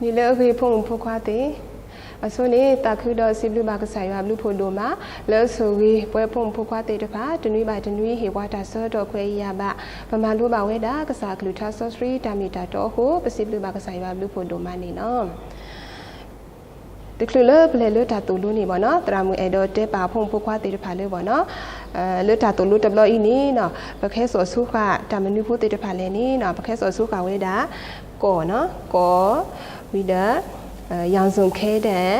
နံၤလၢအဂ့ၤ ဖိမုၣ်ဖိခွါသ့ၣ်, အဆိန့ၣ် သးခုဒီးစံးဘျုးဘၣ်ကစၢ်ယွၤအဘျုးဖးဒိၣ်မး လၢအဆိၣ်ဂ့ၤပှၤဖိမုၣ်ဖိခွါသ့ၣ်တဖၣ် တနွံဘၣ်တနွံ ဟ့ၣ်ပှၤတၢ်ဆၢကတီၢ်ခွဲးယာ်ဘၣ် ပမၤလိဘၣ်ဝဲဒၣ် ကစၢ်အကလုၢ်ကထါစီဆှံတၢ်မ့ၢ်တၢ်တီအဃိ ပစံးဘျုးဘၣ်ကစၢ်ယွၤအဘျုးဖးဒိၣ်မးန့ၣ်လီၤ. တချုးလၢပလဲၤလၢတၢ်သိၣ်လိန့ၣ်ဘၣ်နီၤ သရၣ်မုၣ်အဲၣ်ဒိးတဲပာ်ဖိမုၣ်ဖိခွါသ့ၣ်တဖၣ်လၢဘၣ်နီၤ လၢတၢ်သိၣ်လိတဘျီအံၤန့ၣ်နီၤ ပကဟဲစိာ်ဆူဃာ်တၢ်မနုၤဖိသ့ၣ်တဖၣ်လဲၣ်န့ၣ်နီၤ ပကဟဲစိာ်ဆူဃာ်ဝဲဒၣ် ကီၢ်နီၤ ကီၢ် ဝံၤဒီး ယၣ်စိၣ်ခဲဒဲး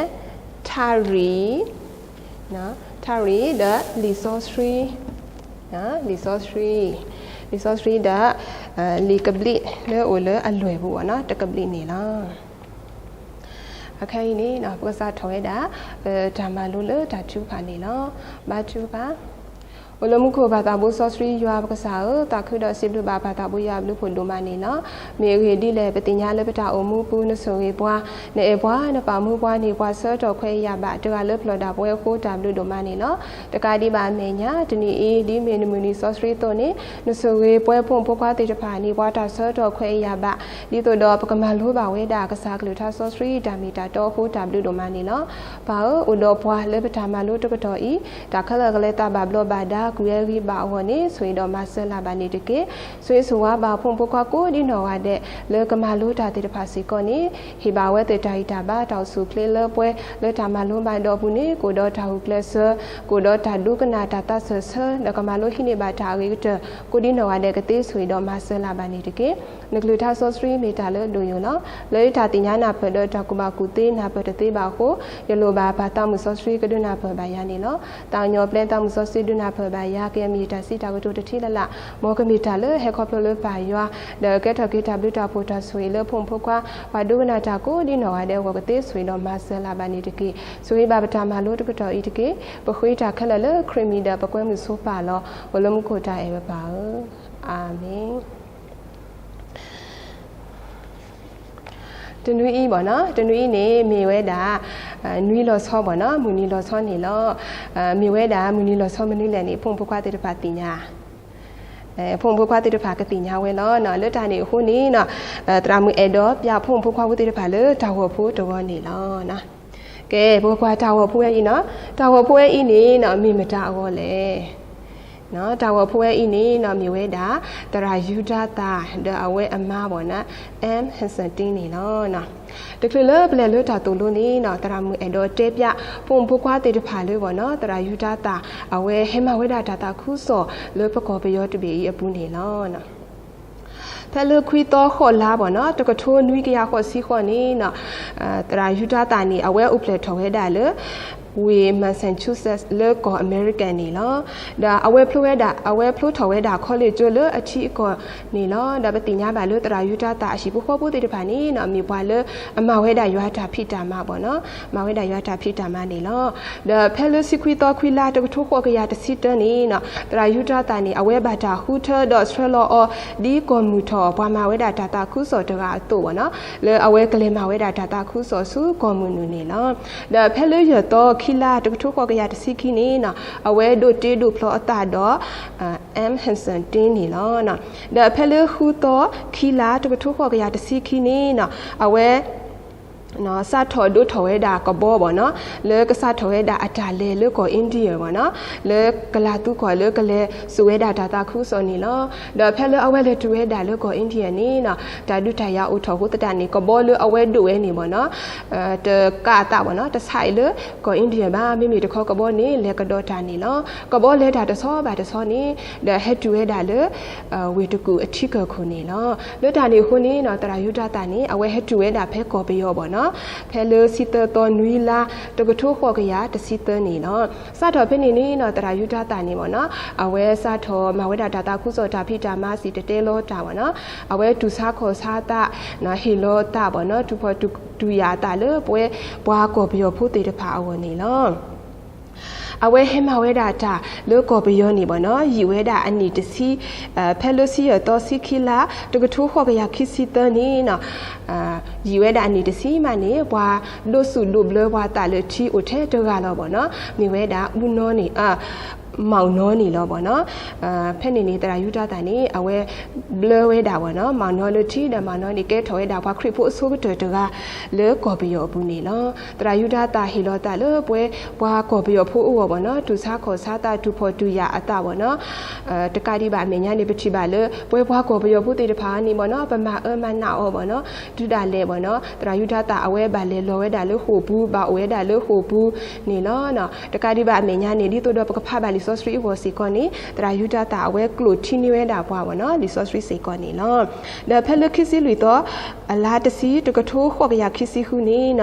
ထၣ်ရံၣ် ထၣ်ရံၣ်ဒီးလံာ်စီဆှံ လံာ်စီဆှံ လံာ်စီဆှံဒီး လံာ်ကဘျံးလၢအိၣ်လၢအလွဲၢ်ပူၤဘၣ်နီၤ တကဘျံးန့ၣ်လီၤ. အခဲအံၤန့ၣ် ပကစးထီၣ်ဝဲဒၣ် ပတၢ်မၤလိလၢတၢ်ထုကဖၣ်န့ၣ်လီၤ. ဘါထုကဖၣ်, အိၣ်လၢမူခိၣ်ပၢ်သးဘိစီဆှံယွၤပကစၢ်ဧၢ, သးခုဒီးစံးဘျုးဘၣ်ပၢ်သးဘိယွၤအဘျုးဖးဒိၣ်မးန့ၣ်လီၤ. မ့ၢ်အဂ့ၢ်ဒ်လဲၣ် ပသ့ၣ်ညါလၢပတၢ်အိၣ်မူပူၤ နဆိၣ်ဂ့ၤပှၤ, နအဲၣ်ပှၤ, နပာ်မူပှၤန့ၢ်ပှၤဆၢကတီၢ်ခွဲးယာ်ဘၣ် တဂၤလၢပျၢၤဒၣ်ပဝဲအဃိ တၢ်ဘျုးဒိၣ်မးန့ၣ်လီၤ. တကးဒံးဘၣ်အမဲာ်ညါ တနံၤအံၤ ဒ်မ့ၢ်နမုၢ်နံၤစီဆှံအသိးန့ၣ် နဆိၣ်ဂ့ၤပှၤဖိမုၣ်ဖိခွါသ့ၣ်တဖၣ်န့ၢ်ပှၤတၢ်ဆၢကတီၢ်ခွဲးယာ်ဘၣ် ဒ်သိးဒီးပကမၤလိဘၣ်ဝဲဒၣ်ကစၢ်အကလုၢ်ကထါစီဆှံတၢ်မ့ၢ်တၢ်တီအဃိ တၢ်ဘျုးဒိၣ်မးန့ၣ်လီၤ. ပၢ်ဧၢ, အိၣ်ဒီးပှၤလၢပတၢ်မၤလိတကတီၢ်အံၤ တၢ်ခဲလၢာ်ကလဲၤသးဘၣ်ဘျီးဘၣ်ဒါ ကွံာ်ဝဲဂံၢ်ဘါအဂီၢ်န့ၣ် ဆိၣ်ဂ့ၤဒီးမၤစၢၤလၢ်ဘၣ်န့ၣ်တက့ၢ်. ဆိၣ်ဂ့ၤဆိၣ်ဝါဘၣ်ဖိမုၣ်ဖိခွါကိးဒ်နီၢ်ဂၤဒဲး လၢကမၤလိတၢ်သ့ၣ်တဖၣ်စ့ၢ်ကီးန့ၣ် ဟ့ၣ်ဘၣ်ဝဲသ့ၣ်တၢ်ဂံၢ်တၢ်ဘါ တၢ်အိၣ်ဆူၣ်အိၣ်ချ့လၢပှဲၤ လၢတၢ်မၤလိမၤဒိးအပူၤန့ၣ် ကအိၣ်ဒီးတၢ်ဂုာ်ကျဲးစၢး ကအိၣ်ဒီးတၢ်ဒိကနၣ်တၢ်သးစၢၢ်ဆၢ ဒီးကမၤလိဟံးန့ၢ်ဘၣ်တၢ်အဂ့ၤကတၢၢ် ကိးဒ်နီၢ်ဂၤဒဲးကသ့ ဆိၣ်ဂ့ၤဒီးမၤစၢၤလၢ်ဘၣ်န့ၣ်တက့ၢ်. နကလုၢ်ကထါစီဆှံမ့ၢ်တၢ်လၢအဒိၣ်ယိာ်လီၤ. လၢယတၢ်သ့ၣ်ညါနၢ်ပၢၢ်ဒီးတၢ်ကူၣ်ဘၣ်ကူၣ်သ့နၢ်ပၢၢ်တသ့ဘၣ်အဃိ ယလိၣ်ဘၣ်ပၢ်သးမုၣ်စီဆှံကဒုးနၢ်ပၢၢ်ဘၣ်ယၤန့ၣ်လီၤ. သးကညီၤပျဲသးမုၣ်စီဆှံဒုးနၢ်ပၢၢ်ဘၣ်ယၤ ကယဲၢ်မ့ၢ်ယတၢ်စံးတၢ်ကတိၤတထံၣ်လၢ်လၢ် မ်ကမ့ၢ်တၢ်လၢဟဲခီဖျိလၢပၢ်ယွၤ ဒီးကဲထီၣ်က့ၤတၢ်ဘျုးတၢ်ဖှိၣ်တၢ်ဆိၣ်ဂ့ၤလၢဖိမုၣ်ဖိခွါ ပှၤဒိကနၣ်တၢ်ကိးဒ်နီၢ်ဂၤဒဲးအဂီၢ်ကသ့ ဆိၣ်ဂ့ၤဒီးမၤစၢၤလၢ်ဘၣ်န့ၣ်တက့ၢ်. ဆိၣ်ဂ့ၤဘၣ်ပတၢ်မၤလိတကတီၢ်အံၤတက့ၢ်. ပဃ့တၢ်ခဲလၢာ်လၢခရံာ်မံၤဒီးပကွဲမုာ်ဆိပၢ်လီၤ. အိၣ်လၢမူခိၣ်တၢ်အဲၣ်ပပၢ်ဧၢ, အၤမ့ၣ်. တနွံအံၤဘၣ်နီၤ, တနွံအံၤန့ၣ် မ့ၢ်ဝဲဒၣ် နွံလီၤဆီဘၣ်နီၤ, မုၢ်နံၤလီၤဆီန့ၣ်လီၤ. မ့ၢ်ဝဲဒၣ်မုၢ်နံၤလီၤဆီမနုၤလဲၣ်န့ၣ် ဖိမုၣ်ဖိခွါသ့ၣ်တဖၣ်သ့ၣ်ညါ ဖိမုၣ်ဖိခွါသ့ၣ်တဖၣ်ကသ့ၣ်ညါဝဲလီၤ. လၢတၢ်န့ၣ်အဃိန့ၣ် သရၣ်မုၣ်အဲၣ်ဒိးပျးဖိမုၣ်ဖိခွါဖိသ့ၣ်တဖၣ်လၢတၢ်ဂီၤဖိတဂီၤန့ၣ်လီၤ. ကဲ ပကကွၢ်တၢ်ဂီၤဖိဝဲအံၤနီၤ, တၢ်ဂီၤဖိဝဲအံၤန့ၣ် မ့ၢ်မတၤအဂီၢ်လဲၣ်. တၢ်ဂီၤဖိဝဲအံၤန့ၣ် မ့ၢ်ဝဲဒၣ် သရၣ်ယူဒၤသၣ် ဒီးအဝဲအမါဘၣ်နီၤ M Hanson Teen န့ၣ်လီၤ. တချုးလၢပလဲၤလၢတၢ်သိၣ်လိန့ၣ် သရၣ်မုၣ်အဲၣ်ဒိးတဲပျး ဖိမုၣ်ဖိခွါသ့ၣ်တဖၣ်လၢဘၣ်နီၤ သရၣ်ယူဒၤသၣ် အဝဲဟဲမၤဝဲဒၣ်တၢ်သးခုကစီၣ်လၢပကီၢ်ပယီၤတဘ့ၣ်အံၤအပူၤန့ၣ်လီၤ. ဖဲလၢခွံသီဃိးလါဘၣ်နီၤ တကထိနွံကယၤဃိးဆံဃိးန့ၣ် သရၣ်ယူဒၤသၣ်န့ၣ် အဝဲအိၣ်ဖျဲၣ်ထီၣ်ဝဲဒၣ်လၢ ဝ့ၢ် Massachusetts လၢကီၢ်အမဲရကၤန့ၣ်လီၤ. ဒီးအဝဲဖျိဝဲဒၣ် အဝဲဖျိထီၣ်ဝဲဒၣ် college လၢအထံအကီၢ်န့ၣ်လီၤ. ဒီးပသ့ၣ်ညါဘၣ်လၢသရၣ်ယူဒၤသၣ်အဟံၣ်ဖိဃီဖိသ့ၣ်တဖၣ်န့ၣ် မ့ၢ်ပှၤလၢအမၤဝဲဒၣ်ယွၤတၢ်ဖံးတၢ်မၤဘၣ်နီၤ, မၤဝဲဒၣ်ယွၤတၢ်ဖံးတၢ်မၤန့ၣ်လီၤ. ဒီးဖဲလၢဆံခွံသီခွံလါ တကထိဃိးကယၤတဆံတၢန့ၣ် သရၣ်ယူဒၤသၣ်န့ၣ် အဝဲဘၣ်တၢ်ဃုထၢဒီးဆှၢလီၤအီၤ ဒ်ကီၢ်မုၢ်ထီၣ် ပှၤမၤဝဲဒၣ်တၢ်သးခုကစီၣ်တဂၤအသိးဘၣ်နီၤ, လၢအဝဲကလဲၤမၤဝဲဒၣ်တၢ်သးခုကစီၣ်ဆူကီၢ်မုၢ်နုာ်န့ၣ်လီၤ. ဒီးဖဲလၢယဲၢ်သီခံလါ တကထိဃိးကယၤတဆံခံန့ၣ် အဝဲဒိးတ့ဒိးဖျီအသးဒီး M Hanson Teen န့ၣ်လီၤ. ဒီးဖဲလၢဃုသီခံလါ တကထိဃိးကယၤတဆံခံန့ၣ် အဝဲ စးထီၣ်ဒိးထီၣ်ဝဲဒၣ်ကဘီဘၣ်နီၤ, လၢကစးထီၣ်ဝဲဒၣ်အတၢ်လဲၤလၢကီၢ် India ဘၣ်နီၤ, လၢကလၤသူကီၢ်လၢကလဲၤစိာ်ဝဲဒၣ်တၢ်သးခုကစီၣ်န့ၣ်လီၤ. ဒီးဖဲလၢအဝဲလဲၤတုၤဝဲဒၣ်လၢကီၢ် India န့ၣ်နီၤ, တၢ်ဒုးတၢ်ယၤအိၣ်ထီၣ်အဃိသတးန့ၣ် ကဘီလၢအဝဲဒိးဝဲန့ၣ်ဘၣ်နီၤ, တကးအသးဘၣ်နီၤ, တဆဲးလၢကီၢ် India ဘၣ်, မ့မ့ၢ်တခီကဘီန့ၣ် လဲၤကဒီးတၢ်န့ၣ်လီၤ. ကဘီလဲၤတၢ်တဆီဘၣ်တဆီန့ၣ် ဒီးဟဲတုၤဝဲဒၣ်လၢ ဝ့ၢ်တကူၣ်အထံကၢၢ်ခိၣ်န့ၣ်လီၤ. လၢတၢ်န့ၣ်အဃိန့ၣ်နီၤ, သရၣ်ယူဒၤသၣ်န့ၣ် အဝဲဟဲတုၤဝဲဒၣ်ဖဲကီၢ်ပယီၤဘၣ်နီၤ, ဖဲလၢဆံသၢသီနွံလါ တကထိဃိးကယၤတဆံသၢန့ၣ်လီၤ. စးထီၣ်ဖဲန့ၣ်န့ၣ်နီၤ, သရၣ်ယူဒၤသၣ်န့ၣ်ဘၣ်နီၤ, အဝဲစးထီၣ်မၤဝဲဒၣ်တၢ်သးခုကစီၣ်တၢ်ဖံးတၢ်မၤစံၣ်တဲၤတဲလီၤတၢ်ဘၣ်နီၤ, အဝဲတူၢ်ဆါခီၣ်ဆါသး, ဟ့ၣ်လီၤသးဘၣ်နီၤ, တူၢ်ဖှီၣ်တူၢ်ယာ်အသးလၢပဝဲပှၤကီၢ်ပယီၤဖိသ့ၣ်တဖၣ်အဂီၢ်န့ၣ်လီၤ. အဝဲဟဲမၤဝဲဒၣ်တၢ်လၢကီၢ်ပယီၤန့ၣ်ဘၣ်နီၤ, ယံာ်ဝဲဒၣ်အနံၣ်တဆံ, ဖဲလၢဆံယဲၢ်သီဆံခံလါ တကထိဃိးကယၤခံဆံသၢန့ၣ်နီၤ, ယံာ်ဝဲဒၣ်အနံၣ်တဆံမးန့ၣ် ပှၤဒိးစူၣ်ဒိးဘျၢပှၤသးလၢထံအိၣ်ထဲတဂၤလီၤဘၣ်နီၤ, မ့ၢ်ဝဲဒၣ် အူနီၤန့ၣ်, အ မၤနီၤန့ၣ်လီၤဘၣ်နီၤ. ဖဲန့ၣ်န့ၣ် သရၣ်ယူဒၤသၣ်န့ၣ် အဝဲဘျၢဝဲဒၣ်ဘၣ်နီၤ မၤနီၤလၢထံ ဒီးမၤနီၤန့ၣ် ကဲထီၣ်ဝဲဒၣ်ပှၤခရံာ်ဖိအဆိကတၢၢ်တဂၤ လၢကီၢ်ပယီၤအပူၤန့ၣ်လီၤ. သရၣ်ယူဒၤသၣ်ဟ့ၣ်လီၤသးလၢပှဲၤပှၤကီၢ်ပယီၤဖိအဂီၢ်ဘၣ်နီၤ တူၢ်ဆါခီၣ်ဆါသး တူၢ်ဖှီၣ်တူၢ်ယာ်အသးဘၣ်နီၤ. တကးဒံးဘၣ်အမဲာ်ညါန့ၣ် ပထံၣ်ဘၣ်လၢ ပှဲၤပှၤကီၢ်ပယီၤဖိသ့ၣ်တဖၣ်န့ၣ်ဘၣ်နီၤ ပမၤအၢမၤနးအီၤဘၣ်နီၤ တုၤဒၣ်လဲာ်ဘၣ်နီၤ သရၣ်ယူဒၤသၣ်အဝဲဘၣ်လဲၤလီၤဝဲဒၣ်လၢဃိာ်ပူၤ ဘၣ်အိၣ်ဝဲဒၣ်လၢဃိာ်ပူၤန့ၣ်လီၤ. တကးဒံးဘၣ်အမဲာ်ညါန့ၣ် ဒ်သိးဒီးပကဖးဘၣ်လံာ်စီဆှံအဂီၢ်စ့ၢ်ကီးန့ၣ် သရၣ်ယူဒၤသၣ်အဝဲကျိာ်ထံန့ၢ်ဝဲဒၣ်ပှၤဘၣ်နီၤ လံာ်စီဆှံစ့ၢ်ကီးန့ၣ်လီၤ. ဒီးဖဲလၢခံဆံလွံၢ်သီ အလါတဆံ တကထိဃိးကယၤခံဆံဃုန့ၣ်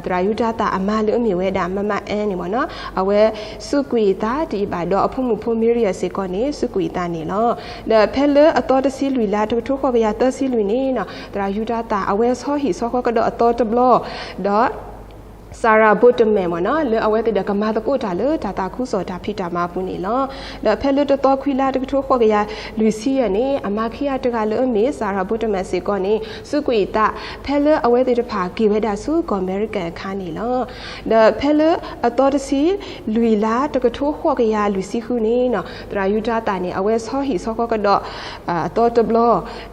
သရၣ်ယူဒၤသၣ်အမါလၢအမ့ၢ်ဝဲဒၣ် မမအဲၣ်န့ၣ်ဘၣ်နီၤ အဝဲစူးကွံာ်အသးတအံၤဘၣ်ဒီးအဖိမုၣ်ဖိ Miriam စ့ၢ်ကီးန့ၣ် စူးကွံာ်အသးန့ၣ်လီၤ. ဒီးဖဲလၢအသီတဆံလွံၢ်လါ တကထိဃိးကယၤသၢဆံလွံၢ်န့ၣ် သရၣ်ယူဒၤသၣ် အဝဲဆီဟံၣ်ဆီဃီကဒီးအသီတဘျီ ဒီး Sarah Boardman ဘၣ်နီၤ လၢအဝဲသ့ၣ်ဒီးကမၤသကိးတၢ်လၢတၢ်သးခုကစီၣ်တၢ်ဖံးတၢ်မၤအပူၤန့ၣ်လီၤ. ဒီးဖဲလၢတသီခွံလါ တကထိဃိးကယၤလွံၢ်ဆံယဲၢ်န့ၣ် အမါခံဂၤတဂၤလၢအမ့ၢ် Sarah Boardman စ့ၢ်ကီးန့ၣ် စူးကွံာ်အသး ဖဲလၢအဝဲသ့ၣ်တဖၣ်က့ၤဝဲဒၣ်ဆူကီၢ်အမဲရကၤအခါန့ၣ်လီၤ. ဒီးဖဲလၢအသီတဆံလွံၢ်လါ တကထိဃိးကယၤလွံၢ်ဆံဃုန့ၣ် သရၣ်ယူဒၤသၣ်န့ၣ် အဝဲဆီဟံၣ်ဆီဃီကဒီး အသီတဘျီ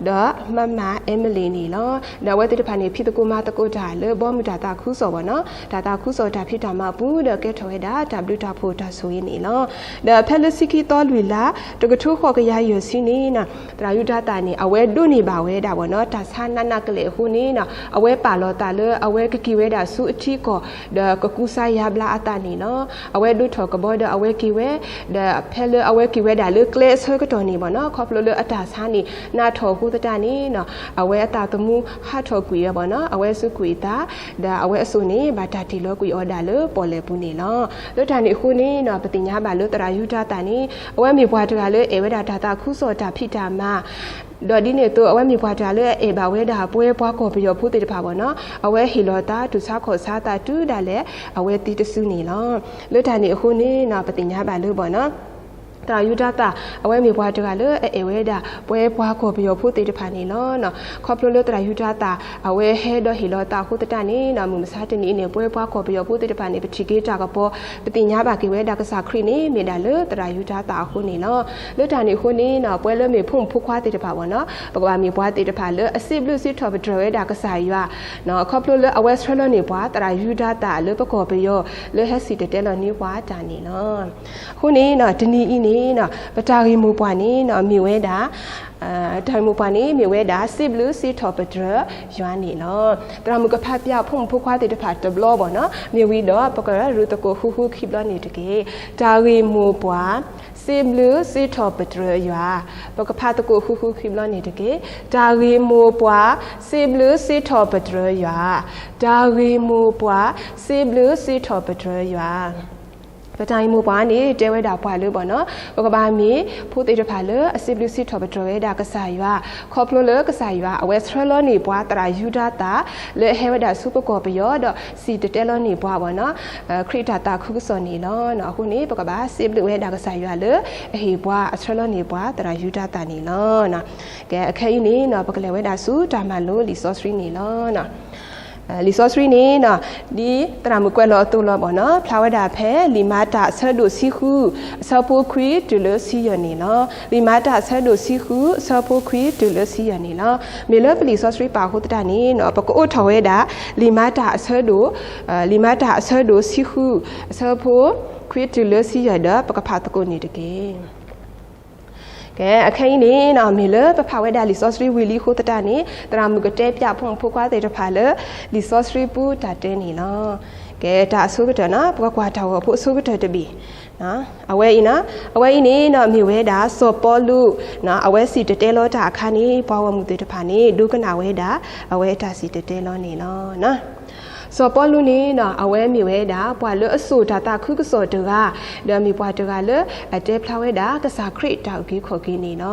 ဒီးမမ Emily န့ၣ်လီၤ. ဒီးအဝဲသ့ၣ်တဖၣ်န့ၣ် ဖံးသကိးမၤသကိးတၢ်လၢဘီမုၢ်တၢ်သးခုကစီၣ်ဘၣ်နီၤ တၢ်သးခုကစီၣ်တၢ်ဖံးတၢ်မၤအပူၤ ဒီးကဲထီၣ်ဝဲဒၣ်တၢ်ဘျုးတၢ်ဖှိၣ်တၢ်ဆိၣ်ဂ့ၤန့ၣ်လီၤ. ဒီးဖဲလၢဆံခံသီလွံၢ်လါ တကထိဃိးကယၤယဲၢ်ဆံန့ၣ် သရၣ်ယူဒၤသၣ်န့ၣ် အဝဲဒိးန့ၢ်ဘၣ်ဝဲဒၣ်ဘၣ်နီၤ တၢ်ဆါနးနးကလဲာ်အဃိန့ၣ် အဝဲပာ်လီၤသးလၢအဝဲကက့ၤဝဲဒၣ်ဆူအထံကီၢ် ဒီးကကူစါယါဘျါအသးန့ၣ်လီၤ. အဝဲဒိးထီၣ်ကဘီဒီးအဝဲက့ၤဝဲ ဒီးဖဲလၢအဝဲက့ၤဝဲဒၣ်လၢကျဲအဆၢကတီၢ်န့ၣ်ဘၣ်နီၤ ခီဖျိလၢအတၢ်ဆါန့ၣ် နးထီၣ်အဃိသတးန့ၣ် အဝဲအသးသမူဟးထီၣ်ကွံာ်ဝဲဘၣ်နီၤ အဝဲစူးကွံာ်အသး ဒီးအဝဲအစိၣ်န့ၣ် ဘၣ်တၢ်တ့ၢ်လီၤကွံာ်အီၤဒၣ်လၢပီၣ်လဲၣ်ပူၤန့ၣ်လီၤ. လၢတၢ်န့ၣ်အဃိန့ၣ် ပသ့ၣ်ညါဘၣ်လၢသရၣ်ယူဒၤသၣ်န့ၣ် အဝဲမ့ၢ်ပှၤတဂၤလၢအဲၣ်ဝဲဒၣ်တၢ်သးခုကစီၣ်တၢ်ဖံးတၢ်မၤ ဒီးဒ်န့ၣ်အသိး အဝဲမ့ၢ်ပှၤတဂၤလၢအအဲၣ်ဘၣ်ဝဲဒၣ်ပှဲၤပှၤကီၢ်ပယီၤဖိသ့ၣ်တဖၣ်ဘၣ်နီၤ အဝဲဟ့ၣ်လီၤသးတူၢ်ဆါခီၣ်ဆါသးတုၤဒၣ်လဲာ် အဝဲသံတစုန့ၣ်လီၤ. လၢတၢ်န့ၣ်အဃိန့ၣ် ပသ့ၣ်ညါဘၣ်လၢဘၣ်နီၤ သရၣ်ယူဒၤသၣ် အဝဲမ့ၢ်ပှၤတဂၤလၢအအဲၣ်ဝဲဒၣ် ပှဲၤပှၤကီၢ်ပယီၤဖိသ့ၣ်တဖၣ်န့ၣ်လီၤ. ခီဖျိလၢသရၣ်ယူဒၤသၣ် အဝဲဟဲဒီးဟ့ၣ်လီၤသးအဃိသတးန့ၣ် မုၢ်မဆါတနံၤအံၤန့ၣ် ပှဲၤပှၤကီၢ်ပယီၤဖိသ့ၣ်တဖၣ်န့ၣ် ပထံၣ်က့ၤတၢ်ကပီၤ ပသ့ၣ်ညါဘၣ်က့ၤဝဲဒၣ်ကစၢ်ခရံာ်န့ၣ် မ့ၢ်ဒၣ်လၢသရၣ်ယူဒၤသၣ်အဃိန့ၣ်လီၤ. လၢတၢ်န့ၣ်အဃိန့ၣ် ပဝဲလၢမ့ၢ်ဖိမုၣ်ဖိခွါသ့ၣ်တဖၣ်ဘၣ်နီၤ ပကဘၣ်မ့ၢ်ပှၤသ့ၣ်တဖၣ်လၢအစံးဘျုးစံးထီၣ်ပတြၢၤဝဲဒၣ်ကစၢ်ယွၤ ခီဖျိလၢအဝဲဆှၢလီၤန့ၢ်ပှၤ သရၣ်ယူဒၤသၣ်လၢပကီၢ်ပယီၤ လၢဟဲစံၣ်တဲၤတဲလီၤန့ၢ်ပှၤတၢ်န့ၣ်လီၤ. အဃိန့ၣ် တနံၤအံၤန့ၣ် ပတၢ်ဂ့ၢ်မိၢ်ပှၢ်န့ၣ် မ့ၢ်ဝဲဒၣ် တၢ်ဂ့ၢ်မိၢ်ပှၢ်န့ၣ် မ့ၢ်ဝဲဒၣ် စံးဘျုးစံးထီၣ်ပတြၢၤယွၤန့ၣ်လီၤ. သရၣ်မုၣ်ကဖးပၠးဖိမုၣ်ဖိခွါသ့ၣ်တဖၣ်တဘျီဘၣ်နီၤ မ့ၢ်ဝံၤဒီး ပကရူၢ်သကိးဃုဃုခံဘျီန့ၣ်တက့ၢ်. တၢ်ဂ့ၢ်မိၢ်ပှၢ် စံးဘျုးစံးထီၣ်ပတြၢၤယွၤ ပကဖးသကိးဃုဃုခံဘျီန့ၣ်တက့ၢ်. တၢ်ဂ့ၢ်မိၢ်ပှၢ် စံးဘျုးစံးထီၣ်ပတြၢၤယွၤ တၢ်ဂ့ၢ်မိၢ်ပှၢ် စံးဘျုးစံးထီၣ်ပတြၢၤယွၤ ပတၢ်ဂ့ၢ်မိၢ်ပှၢ်န့ၣ် တဲဝဲဒၣ်ပှၤလၢဘၣ်နီၤ ပကဘၣ်မ့ၢ်ဖိသ့ၣ်တဖၣ်လၢအစံးဘျုးစံးထီၣ်ပတြၢၤဝဲဒၣ်ကစၢ်ယွၤ ခီဖျိလၢကစၢ်ယွၤအဝဲဆှၢလီၤန့ၢ်ပှၤသရၣ်ယူဒၤသၣ် လၢအဟဲဝဲဒၣ်ဆူပကီၢ်ပယီၤဒီးစံၣ်တဲၤတဲလီၤန့ၢ်ပှၤဘၣ်နီၤ ခရံာ်တၢ်သးခုကစီၣ်န့ၣ်လီၤ. အဃိန့ၣ် ပကဘၣ်စံးဘျုးဝဲဒၣ်ကစၢ်ယွၤလၢအဟ့ၣ်ပှၤအဆှၢလီၤန့ၢ်ပှၤသရၣ်ယူဒၤသၣ်န့ၣ်လီၤ. ကဲ အခဲအံၤန့ၣ် ပကလဲၤဝဲဒၣ်ဆူတၢ်မၤလိလံာ်စီဆှံန့ၣ်လီၤ. လံာ်စီဆှံန့ၣ် ဒ်သရၣ်မုၣ်ကွဲးလီၤအသိးလီၤဘၣ်နီၤ ဖျါဝဲဒၣ်ဖဲလံာ်မၤတၢ်အဆၢဒိၣ်ဆံဃု အဆၢဖိခွံတုၤလၢဆံယဲၢ်န့ၣ်လီၤ. လံာ်မၤတၢ်အဆၢဒိၣ်ဆံဃု အဆၢဖိခွံတုၤလၢဆံယဲၢ်န့ၣ်လီၤ. မ့ၢ်လၢပလံာ်စီဆှံပာ်အဃိသတးန့ၣ် ပကအိးထီၣ်ဝဲဒၣ် လံာ်မၤတၢ်အဆၢဒိၣ် လံာ်မၤတၢ်အဆၢဒိၣ်ဆံဃု အဆၢဖိခွံတုၤလၢဆံယဲၢ်ဒီး ပကဖးသကိးန့ၣ်တက့ၢ်. ကဲ အခဲအံၤန့ၣ် မ့ၢ်လၢပဖးဝဲဒၣ်လံာ်စီဆှံဝံၤလံအဃိသတးန့ၣ် သရၣ်မုၣ်ကတဲပၠးဖိမုၣ်ဖိခွါသ့ၣ်တဖၣ်လၢ လံာ်စီဆှံပူတၢ်တဲန့ၣ်လီၤ. ကဲ တၢ်အဆိကတၢၢ်နီၤ ပကကွၢ်တၢ်ဂီၤဖိအဆိကတၢၢ်တဘ့ၣ် အဝဲအံၤနီၤ အဝဲအံၤန့ၣ်နီၤ မ့ၢ်ဝဲဒၣ်စီၤပီလူး အဝဲစံၣ်တဲၤတဲလီၤတၢ်အခါန့ၣ် ပှၤဂီၢ်မုၢ်သ့ၣ်တဖၣ်န့ၣ် ဒိကနၣ်ဝဲဒၣ် အဝဲအတၢ်စံၣ်တဲၤတဲလီၤန့ၣ်လီၤ. စီၤပီလူးန့ၣ်နီၤ အဝဲမ့ၢ်ဝဲဒၣ် ပှၤလၢအစိာ်တၢ်သးခုကစီၣ်တဂၤ ဒီးမ့ၢ်ပှၤတဂၤလၢအတဲဖျါဝဲဒၣ် ကစၢ်ခရံာ်တၢ်အုၣ်က့ၤခီၣ်က့ၤန့ၣ်လီၤ.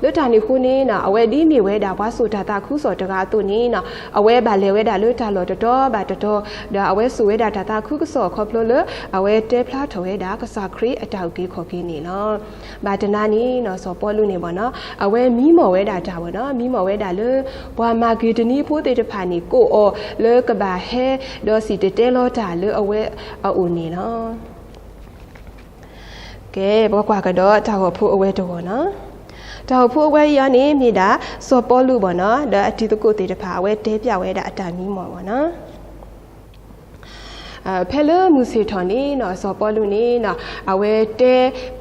လၢတၢ်န့ၣ်အဃိန့ၣ်နီၤ အဝဲဒ်မ့ၢ်ဝဲဒၣ်ပှၤစိာ်တၢ်သးခုကစီၣ်တဂၤအသိးန့ၣ်နီၤ အဝဲဘၣ်လဲၤဝဲဒၣ်လၢတၢ်လီၢ်တတီၤဘၣ်တတီၤ ဒီးအဝဲစိာ်ဝဲဒၣ်တၢ်သးခုကစီၣ်ခီဖျိလၢ အဝဲတဲဖျါထီၣ်ဝဲဒၣ် ကစၢ်ခရံာ်အတၢ်အုၣ်က့ၤခီၣ်က့ၤန့ၣ်လီၤ. ဘၣ်တနၤန့ၣ်နီၤ စီၤပီလူးန့ၣ်ဘၣ်နီၤ အဝဲမံမီၢ်ဝဲဒၣ်တၢ်ဘၣ်နီၤ မံမီၢ်ဝဲဒၣ်လၢ ပှၤမၤက့ၤတနံၤဖိသ့ၣ်တဖၣ်န့ၣ် ကိးအီၤလၢကဘၣ်ဟဲ ဒီးစံၣ်တဲၤတဲလီၤတၢ်လၢအဝဲအအိၣ်န့ၣ်လီၤ. ကဲ ပကကွၢ်ကဒီးတၢ်ဂီၤဖိအဝဲတဂီၤနီၤ. တၢ်ဂီၤဖိအဝဲအံၤန့ၣ် မ့ၢ်ဒၣ်စီၤပီလူးဘၣ်နီၤ, ဒီးအတံၤသကိးသ့ၣ်တဖၣ် အဝဲတဲပျးဝဲဒၣ်အတၢ်မံမီၢ်ဘၣ်နီၤ. ဖဲလၢမုၢ်ဆ့ၣ်ထီၣ်န့ၣ်နီၤ, စီၤပီလူးန့ၣ်နီၤ, အဝဲတ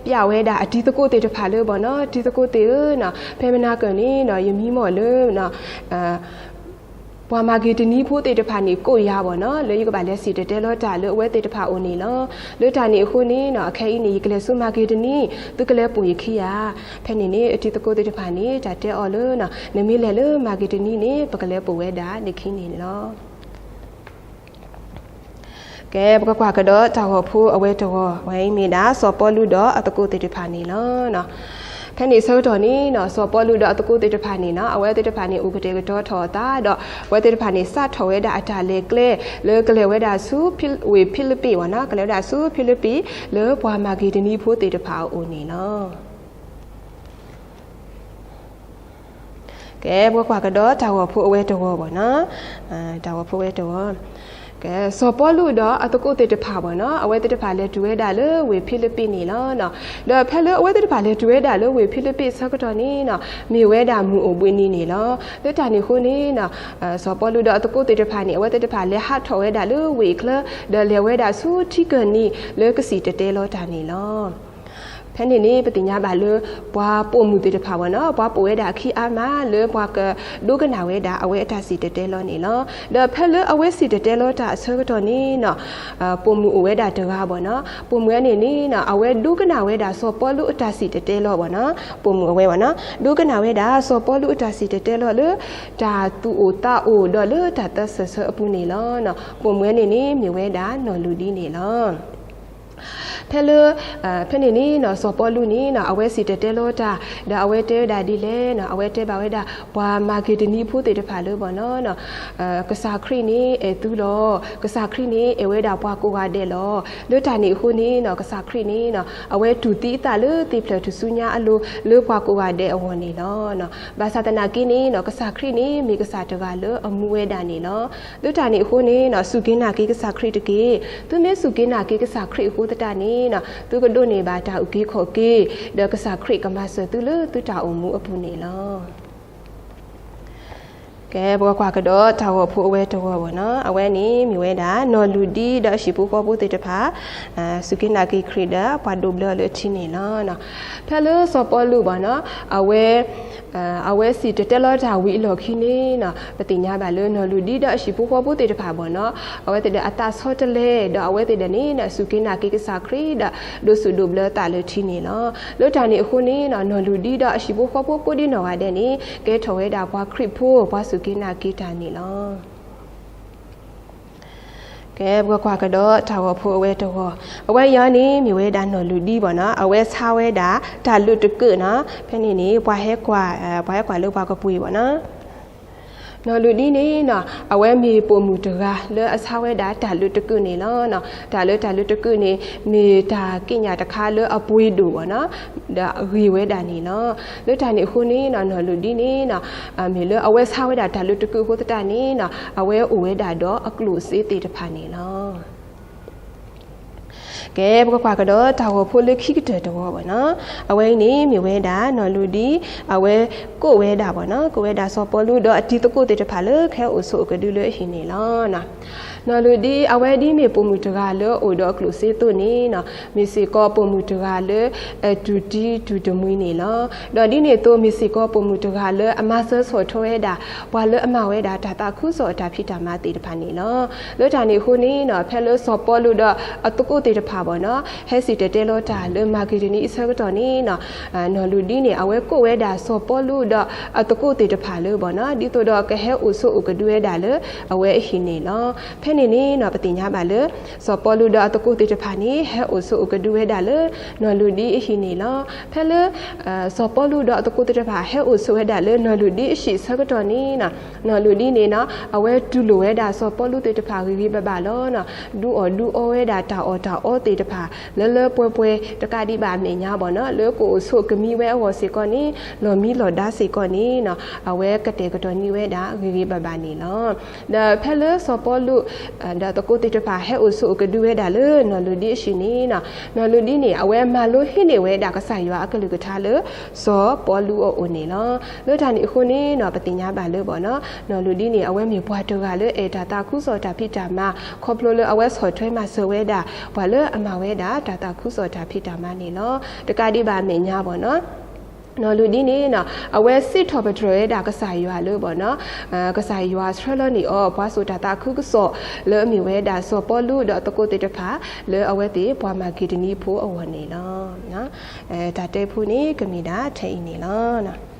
ဲပျးဝဲဒၣ်အတံၤသကိးသ့ၣ်တဖၣ်လၢဘၣ်နီၤ, တံၤသကိးသ့ၣ်ဧၢနီၤ, ဖဲမနၤကၢၢ်န့ၣ်နီၤ, ယမံမီၢ်လၢ ပှၤမၤက့ၤတနံဖိသ့ၣ်တဖၣ်န့ၣ် ကိးယၤဘၣ်နီၤ, လၢယကဘၣ်လဲၤစံၣ်တဲၤတဲလီၤတၢ်လၢအဝဲသ့ၣ်တဖၣ်အအိၣ်န့ၣ်လီၤ. လၢတၢ်န့ၣ်အဃိန့ၣ်နီၤ, အခဲအံၤန့ၣ် ယကလဲၤဆူမၤက့ၤတနံ, သုကလဲၤပိာ်ယခံဧါ. ဖဲန့ၣ်န့ၣ် အတံၤသကိးသ့ၣ်တဖၣ်န့ၣ် တၢ်တဲအီၤလၢနီၤ, နမ့ၢ်လဲၤလၢမၤက့ၤတနံန့ၣ် ပကလဲၤပိာ်ဝဲဒၣ်နခံန့ၣ်လီၤ. ကဲ ပကကွၢ်ကဒီးတၢ်ဂီၤဖိအဝဲတဂီၤ, အဝဲအံၤမ့ၢ်ဒၣ်စီၤပီလူးဒီးအသကိးသ့ၣ်တဖၣ်န့ၣ်လီၤ. ဖဲန့ၣ်ဆၢကတီၢ်န့ၣ်နီၤ, စီၤပီလူးဒီးအသကိးသ့ၣ်တဖၣ်န့ၣ်နီၤ, အဝဲသ့ၣ်တဖၣ်န့ၣ် အိၣ်ကတဲာ်ကတီၤထီၣ်အသးဒီး အဝဲသ့ၣ်တဖၣ်န့ၣ် စးထီၣ်ဝဲဒၣ်အတၢ်လဲၤကျဲ လၢကလဲၤဝဲဒၣ်ဆူဖံ ဝ့ၢ်ဖံလံးပံးဘၣ်နီၤ, ကလဲၤဝဲဒၣ်ဆူဖံလံးပံး လၢပှၤမၤက့ၤတနံဖိသ့ၣ်တဖၣ်အအိၣ်န့ၣ်လီၤ. ကဲ ပကကွၢ်ကဒီးတၢ်ဂီၤဖိအဝဲတဂီၤဘၣ်နီၤ, တၢ်ဂီၤဖိအဝဲတဂီၤ, ကဲ စီၤပီလူးဒီးအသကိးသ့ၣ်တဖၣ်ဘၣ်နီၤ, အဝဲသ့ၣ်တဖၣ်လဲၤတုၤဝဲဒၣ်လၢဝ့ၢ်ဖံလံးပံးန့ၣ်လီၤ. ဒီးဖဲလၢအဝဲသ့ၣ်တဖၣ်လဲၤတုၤဝဲဒၣ်လၢဝ့ၢ်ဖံလံးပံးဆၢကတီၢ်န့ၣ်နီၤ, မ့ၢ်ဝဲဒၣ်မုၢ်အိၣ်ဘှံးနံၤန့ၣ်လီၤ. လၢတၢ်န့ၣ်အဃိန့ၣ်နီၤ, စီၤပီလူးဒီးအသကိးသ့ၣ်တဖၣ်န့ၣ် အဝဲသ့ၣ်တဖၣ်လဲၤဟးထီၣ်ဝဲဒၣ်လၢဝ့ၢ်အချၢ, ဒီးလဲၤဝဲဒၣ်ဆူထံကၢၢ်နံၤလၢကစံၣ်တဲၤတဲလီၤတၢ်န့ၣ်လီၤ. ဖဲန့ၣ်န့ၣ် ပသ့ၣ်ညါဘၣ်လၢ ပှၤပိာ်မုၣ်သ့ၣ်တဖၣ်ဘၣ်နီၤ, ပှၤပိာ်ဝဲဒၣ်အခံအါမးလၢပှၤကဒိကနၣ်ဝဲဒၣ်အဝဲအတၢ်စံၣ်တဲၤတဲလီၤန့ၣ်လီၤ. ဒီးဖဲလၢအဝဲစံၣ်တဲၤတဲလီၤတၢ်အဆၢကတီၢ်န့ၣ်နီၤ, ပိာ်မုၣ်အိၣ်ဝဲဒၣ်တဂၤဘၣ်နီၤ, ပိာ်မုၣ်ဝဲန့ၣ်န့ၣ်နီၤ, အဝဲဒိကနၣ်ဝဲဒၣ်စီၤပီလူးအတၢ်စံၣ်တဲၤတဲလီၤဘၣ်နီၤ, ပိာ်မုၣ်အဝဲဘၣ်နီၤ, ဒိကနၣ်ဝဲဒၣ်စီၤပီလူးအတၢ်စံၣ်တဲၤတဲလီၤလၢ တၢ်သူၣ်အိၣ်သးအိၣ်ဒီးလၢတၢ်သးစၢၢ်ဆၢအပူၤန့ၣ်လီၤ. ပိာ်မုၣ်ဝဲန့ၣ်န့ၣ် မ့ၢ်ဝဲဒၣ်နီၢ်လူၤဒံန့ၣ်လီၤ. ဖဲလၢ ဖဲန့ၣ်န့ၣ်နီၤ စီၤပီလူးန့ၣ်နီၤ အဝဲစံၣ်တဲၤတဲလီၤတၢ် ဒီးအဝဲတဲဝဲဒၣ်ဒ်လဲၣ်နီၤ, အဝဲတဲဘၣ်ဝဲဒၣ် ပှၤမၤက့ၤတနံၤဖိသ့ၣ်တဖၣ်လၢဘၣ်နီၤ ကစၢ်ခရံာ်န့ၣ်အဲၣ်သုလီၤ. ကစၢ်ခရံာ်န့ၣ်အဲၣ်ဝဲဒၣ်ပှၤကိးဂၤဒဲးလီၤ. လၢတၢ်န့ၣ်အဃိန့ၣ်နီၤ ကစၢ်ခရံာ်န့ၣ်နီၤ အဝဲတူၢ်သံအသးလၢသ့ၣ်ဖျၢၣ်ထူၣ်စုညါအလိၤ လၢပှၤကိးဂၤဒဲးအဂီၢ်န့ၣ်လီၤ. ဘၣ်ဆၣ်သနာ်က့န့ၣ်နီၤ ကစၢ်ခရံာ်န့ၣ်မ့ၢ်ကစၢ်တဂၤလၢအမူဝဲဒၣ်န့ၣ်လီၤ. လၢတၢ်န့ၣ်အဃိန့ၣ်နီၤ စူၢ်က့ၤနာ်က့ၤကစၢ်ခရံာ်တက့ၢ်. သုမ့ၢ်စူၢ်က့ၤနာ်က့ၤကစၢ်ခရံာ်အဃိသတးန့ၣ်နီၤ သုကဒိးန့ၢ်ဘၣ်တၢ်အုၣ်က့ၤခီၣ်က့ၤ ဒီးကစၢ်ခရံာ်ကမၤစၢၤသုလၢသုတၢ်အိၣ်မူအပူၤန့ၣ်လီၤ. ကဲ ပကကွၢ်ကဒီးတၢ်ဂီၤဖိအဝဲတဂီၤဘၣ်နီၤ. အဝဲန့ၣ်မ့ၢ်ဝဲဒၣ် နီၢ်လူၤဒံဒီးအဟံၣ်ဖိဃီဖိသ့ၣ်တဖၣ် စူၢ်က့ၤနာ်က့ၤခရံာ်ဒီးပှၤဒိးဘျၢအီၤလၢအထံန့ၣ်လီၤ. ဖဲလၢစီၤပီလူးဘၣ်နီၤ အဝဲ အဝဲစံၣ်တဲၤတဲလီၤတၢ်ဝံၤအလီၢ်ခံန့ၣ်နီၤ ပသ့ၣ်ညါဘၣ်လၢနီၢ်လူၤဒံဒီးအဟံၣ်ဖိဃီဖိသ့ၣ်တဖၣ်ဘၣ်နီၤ အဝဲသ့ၣ်ဒီးအသးဆီတလဲ ဒီးအဝဲသ့ၣ်ဒီးန့ၣ် စူၢ်က့ၤနာ်က့ၤကစၢ်ခရံာ်ဒီး ဒိးစူၣ်ဒိးဘျၢသးလၢထံန့ၣ်လီၤ. လၢတၢ်န့ၣ်အဃိန့ၣ်နီၤ နီၢ်လူၤဒံဒီးအဟံၣ်ဖိဃီဖိကိးဒံနီၢ်ဂၤဒဲးန့ၣ် ကဲထီၣ်ဝဲဒၣ်ပှၤခရံာ်ဖိ ပှၤစူၢ်က့ၤနာ်က့ၤတၢ်န့ၣ်လီၤ. ကဲ ပကကွၢ်ကဒီးတၢ်ဂီၤဖိအဝဲတဂီၤ, အဝဲအံၤန့ၣ် မ့ၢ်ဝဲဒၣ်နီၢ်လူၤဒံဘၣ်နီၤ အဝဲဆါဝဲဒၣ်တၢ်လုးတကုးနီၤ. ဖဲန့ၣ်န့ၣ် ပှၤဟဲကွၢ် ပှၤဟဲကွၢ်လၢပှၤကပှ့ၤဘၣ်နီၤ. နီၢ်လူၤဒံန့ၣ်နီၤ အဝဲမ့ၢ်ပိာ်မုၣ်တဂၤလၢအဆါဝဲဒၣ်တၢ်လုးတကုးန့ၣ်လီၤ. တၢ်လၢတၢ်လုးတကုးန့ၣ် မ့ၢ်တၢ်က့ညၣ်တခါလၢအပှ့ၤဒိၣ်ဘၣ်နီၤ ဒီးဂ့ၤဝဲဒၣ်န့ၣ်လီၤ. လၢတၢ်န့ၣ်အဃိန့ၣ်နီၤ နီၢ်လူၤဒံန့ၣ်နီၤ မ့ၢ်လၢအဝဲဆါဝဲဒၣ်တၢ်လုးတကုးအဃိသတးန့ၣ်နီၤ အဝဲအိၣ်ဝဲဒၣ်ဒီးအကျိၣ်စ့သ့ၣ်တဖၣ်န့ၣ်လီၤ. ကဲ ပကကွၢ်ကဒီးတၢ်ဂီၤဖိလၢခံကတၢၢ်တဂီၤဘၣ်နီၤ. အဝဲအံၤန့ၣ်မ့ၢ်ဝဲဒၣ်နီၢ်လူၤဒံ အဝဲကိးဝဲဒၣ်ဘၣ်နီၤ ကိးဝဲဒၣ်စီၤပီလူးဒီးအတံၤသကိးသ့ၣ်တဖၣ်လၢကဟဲအိၣ်ဆိးအကဒုလၢအဟံၣ်န့ၣ်လီၤ. နီၢ်လူၤဒံ အဝဲဒ်မ့ၢ်ပိာ်မုၣ်တဂၤလၢအအိၣ်ဒီးအကျိၣ်စ့အသိးန့ၣ်နီၤ မ့ၢ်စ့ၢ်ကီးပိာ်မုၣ်တဂၤလၢ အတူၢ်တံတူၢ်တမှံၤန့ၣ်လီၤ. ဒီးဒ်န့ၣ်အသိး မ့ၢ်စ့ၢ်ကီးပိာ်မုၣ်တဂၤလၢအမၤစၢၤဆီၣ်ထွဲဝဲဒၣ် ပှၤလၢအမၤဝဲဒၣ်တၢ်သးခုကစီၣ်အတၢ်ဖံးတၢ်မၤသ့ၣ်တဖၣ်န့ၣ်လီၤ. လၢတၢ်န့ၣ်အဃိန့ၣ်နီၤ ဖဲလၢစီၤပီလူးဒီးအသကိးသ့ၣ်တဖၣ်ဘၣ်နီၤ ဟဲစံၣ်တဲၤတဲလီၤတၢ်လၢမၤက့ၤဒနံအဆၢကတီၢ်န့ၣ်နီၤ နီၢ်လူၤဒံန့ၣ် အဝဲကိးဝဲဒၣ်စီၤပီလူးဒီးအသကိးသ့ၣ်တဖၣ်လၢဘၣ်နီၤ ဒ်သိးဒီးကဟဲအိၣ်ဆိးအိၣ်ကဒုဝဲဒၣ်လၢအဝဲအဟံၣ်န့ၣ်လီၤ. ဖဲန့ၣ်န့ၣ်နီၤ ပသ့ၣ်ညါဘၣ်လၢ စီၤပီလူးဒီးအသကိးသ့ၣ်တဖၣ်န့ၣ် ဟဲအိၣ်ဆိးအိၣ်ကဒုဝဲဒၣ်လၢ နီၢ်လူၤဒံအဟံၣ်န့ၣ်လီၤ. ဖဲလၢ စီၤပီလူးဒီးအသကိးသ့ၣ်တဖၣ် ဟဲအိၣ်ဆိးဝဲဒၣ်လၢနီၢ်လူၤဒံအဟံၣ်အဆၢကတီၢ်န့ၣ်နီၤ နီၢ်လူၤဒံန့ၣ်နီၤ အဝဲတူၢ်လိာ်ဝဲဒၣ်စီၤပီလူးသ့ၣ်တဖၣ်ဂ့ၤဂ့ၤဘၣ်ဘၣ်လီၤ. ဒုးအီၣ်ဒုးအီဝဲဒၣ်တၢ်အီၣ်တၢ်အီသ့ၣ် တဖၣ် လၢလၢပှဲၤပှဲၤ တကးဒံးဘၣ်အမဲာ်ညါဘၣ်နီၤ လၢကအိၣ်ဆိးကမံဝဲအဂီၢ်စ့ၢ်ကီးန့ၣ် လီၤမံလီၤဒါစ့ၢ်ကီးန့ၣ်နီၤ အဝဲကတဲာ်ကတီၤန့ၢ်ဝဲဒၣ်ဂ့ၤဂ့ၤဘၣ်ဘၣ်န့ၣ်လီၤ. ဒီးဖဲလၢစီၤပီလူး ဒီးသကိးသ့ၣ်တဖၣ်ဟဲအိၣ်ဆိးအိၣ်ကဒုဝဲဒၣ်လၢနီၢ်လူၤဒံအဟံၣ်န့ၣ်နီၤ နီၢ်လူၤဒံန့ၣ် အဝဲမၤလိဟံးန့ၢ်ဝဲဒၣ်ကစၢ်ယွၤအကလုၢ်ကထါလၢ စီၤပီလူးအအိၣ်န့ၣ်လီၤ. လၢတၢ်န့ၣ်အဃိန့ၣ်နီၤ ပသ့ၣ်ညါဘၣ်လၢဘၣ်နီၤ နီၢ်လူၤဒံန့ၣ် အဝဲမ့ၢ်ပှၤတဂၤလၢအဲၣ်တၢ်သးခုကစီၣ်တၢ်ဖံးတၢ်မၤ ခီဖျိလၢအဝဲဆီၣ်ထွဲမၤစၢၤဝဲဒၣ် ပှၤလၢအမၤဝဲဒၣ်တၢ်သးခုကစီၣ်တၢ်ဖံးတၢ်မၤန့ၣ်လီၤ. တကးဒံးဘၣ်အမဲာ်ညါဘၣ်နီၤ နီၢ်လူၤဒံန့ၣ်နီၤ အဝဲစံးထီၣ်ပတြၢၤဝဲဒၣ်ကစၢ်ယွၤလၢဘၣ်နီၤ ကစၢ်ယွၤဆှၢလီၤန့ၢ်အီၤ ပှၤစိာ်တၢ်သးခုကစီၣ် လၢအမ့ၢ်ဝဲဒၣ်စီၤပီလူးဒီးသကိးသ့ၣ်တဖၣ် လၢအဝဲသ့ၣ်ပှၤမၤက့ၤတနံၤဖိအဂီၢ်န့ၣ်လီၤ. တၢ်တဲဖိန့ၣ် ကမ့ၢ်ဒၣ်ထဲအံၤန့ၣ်လီၤ.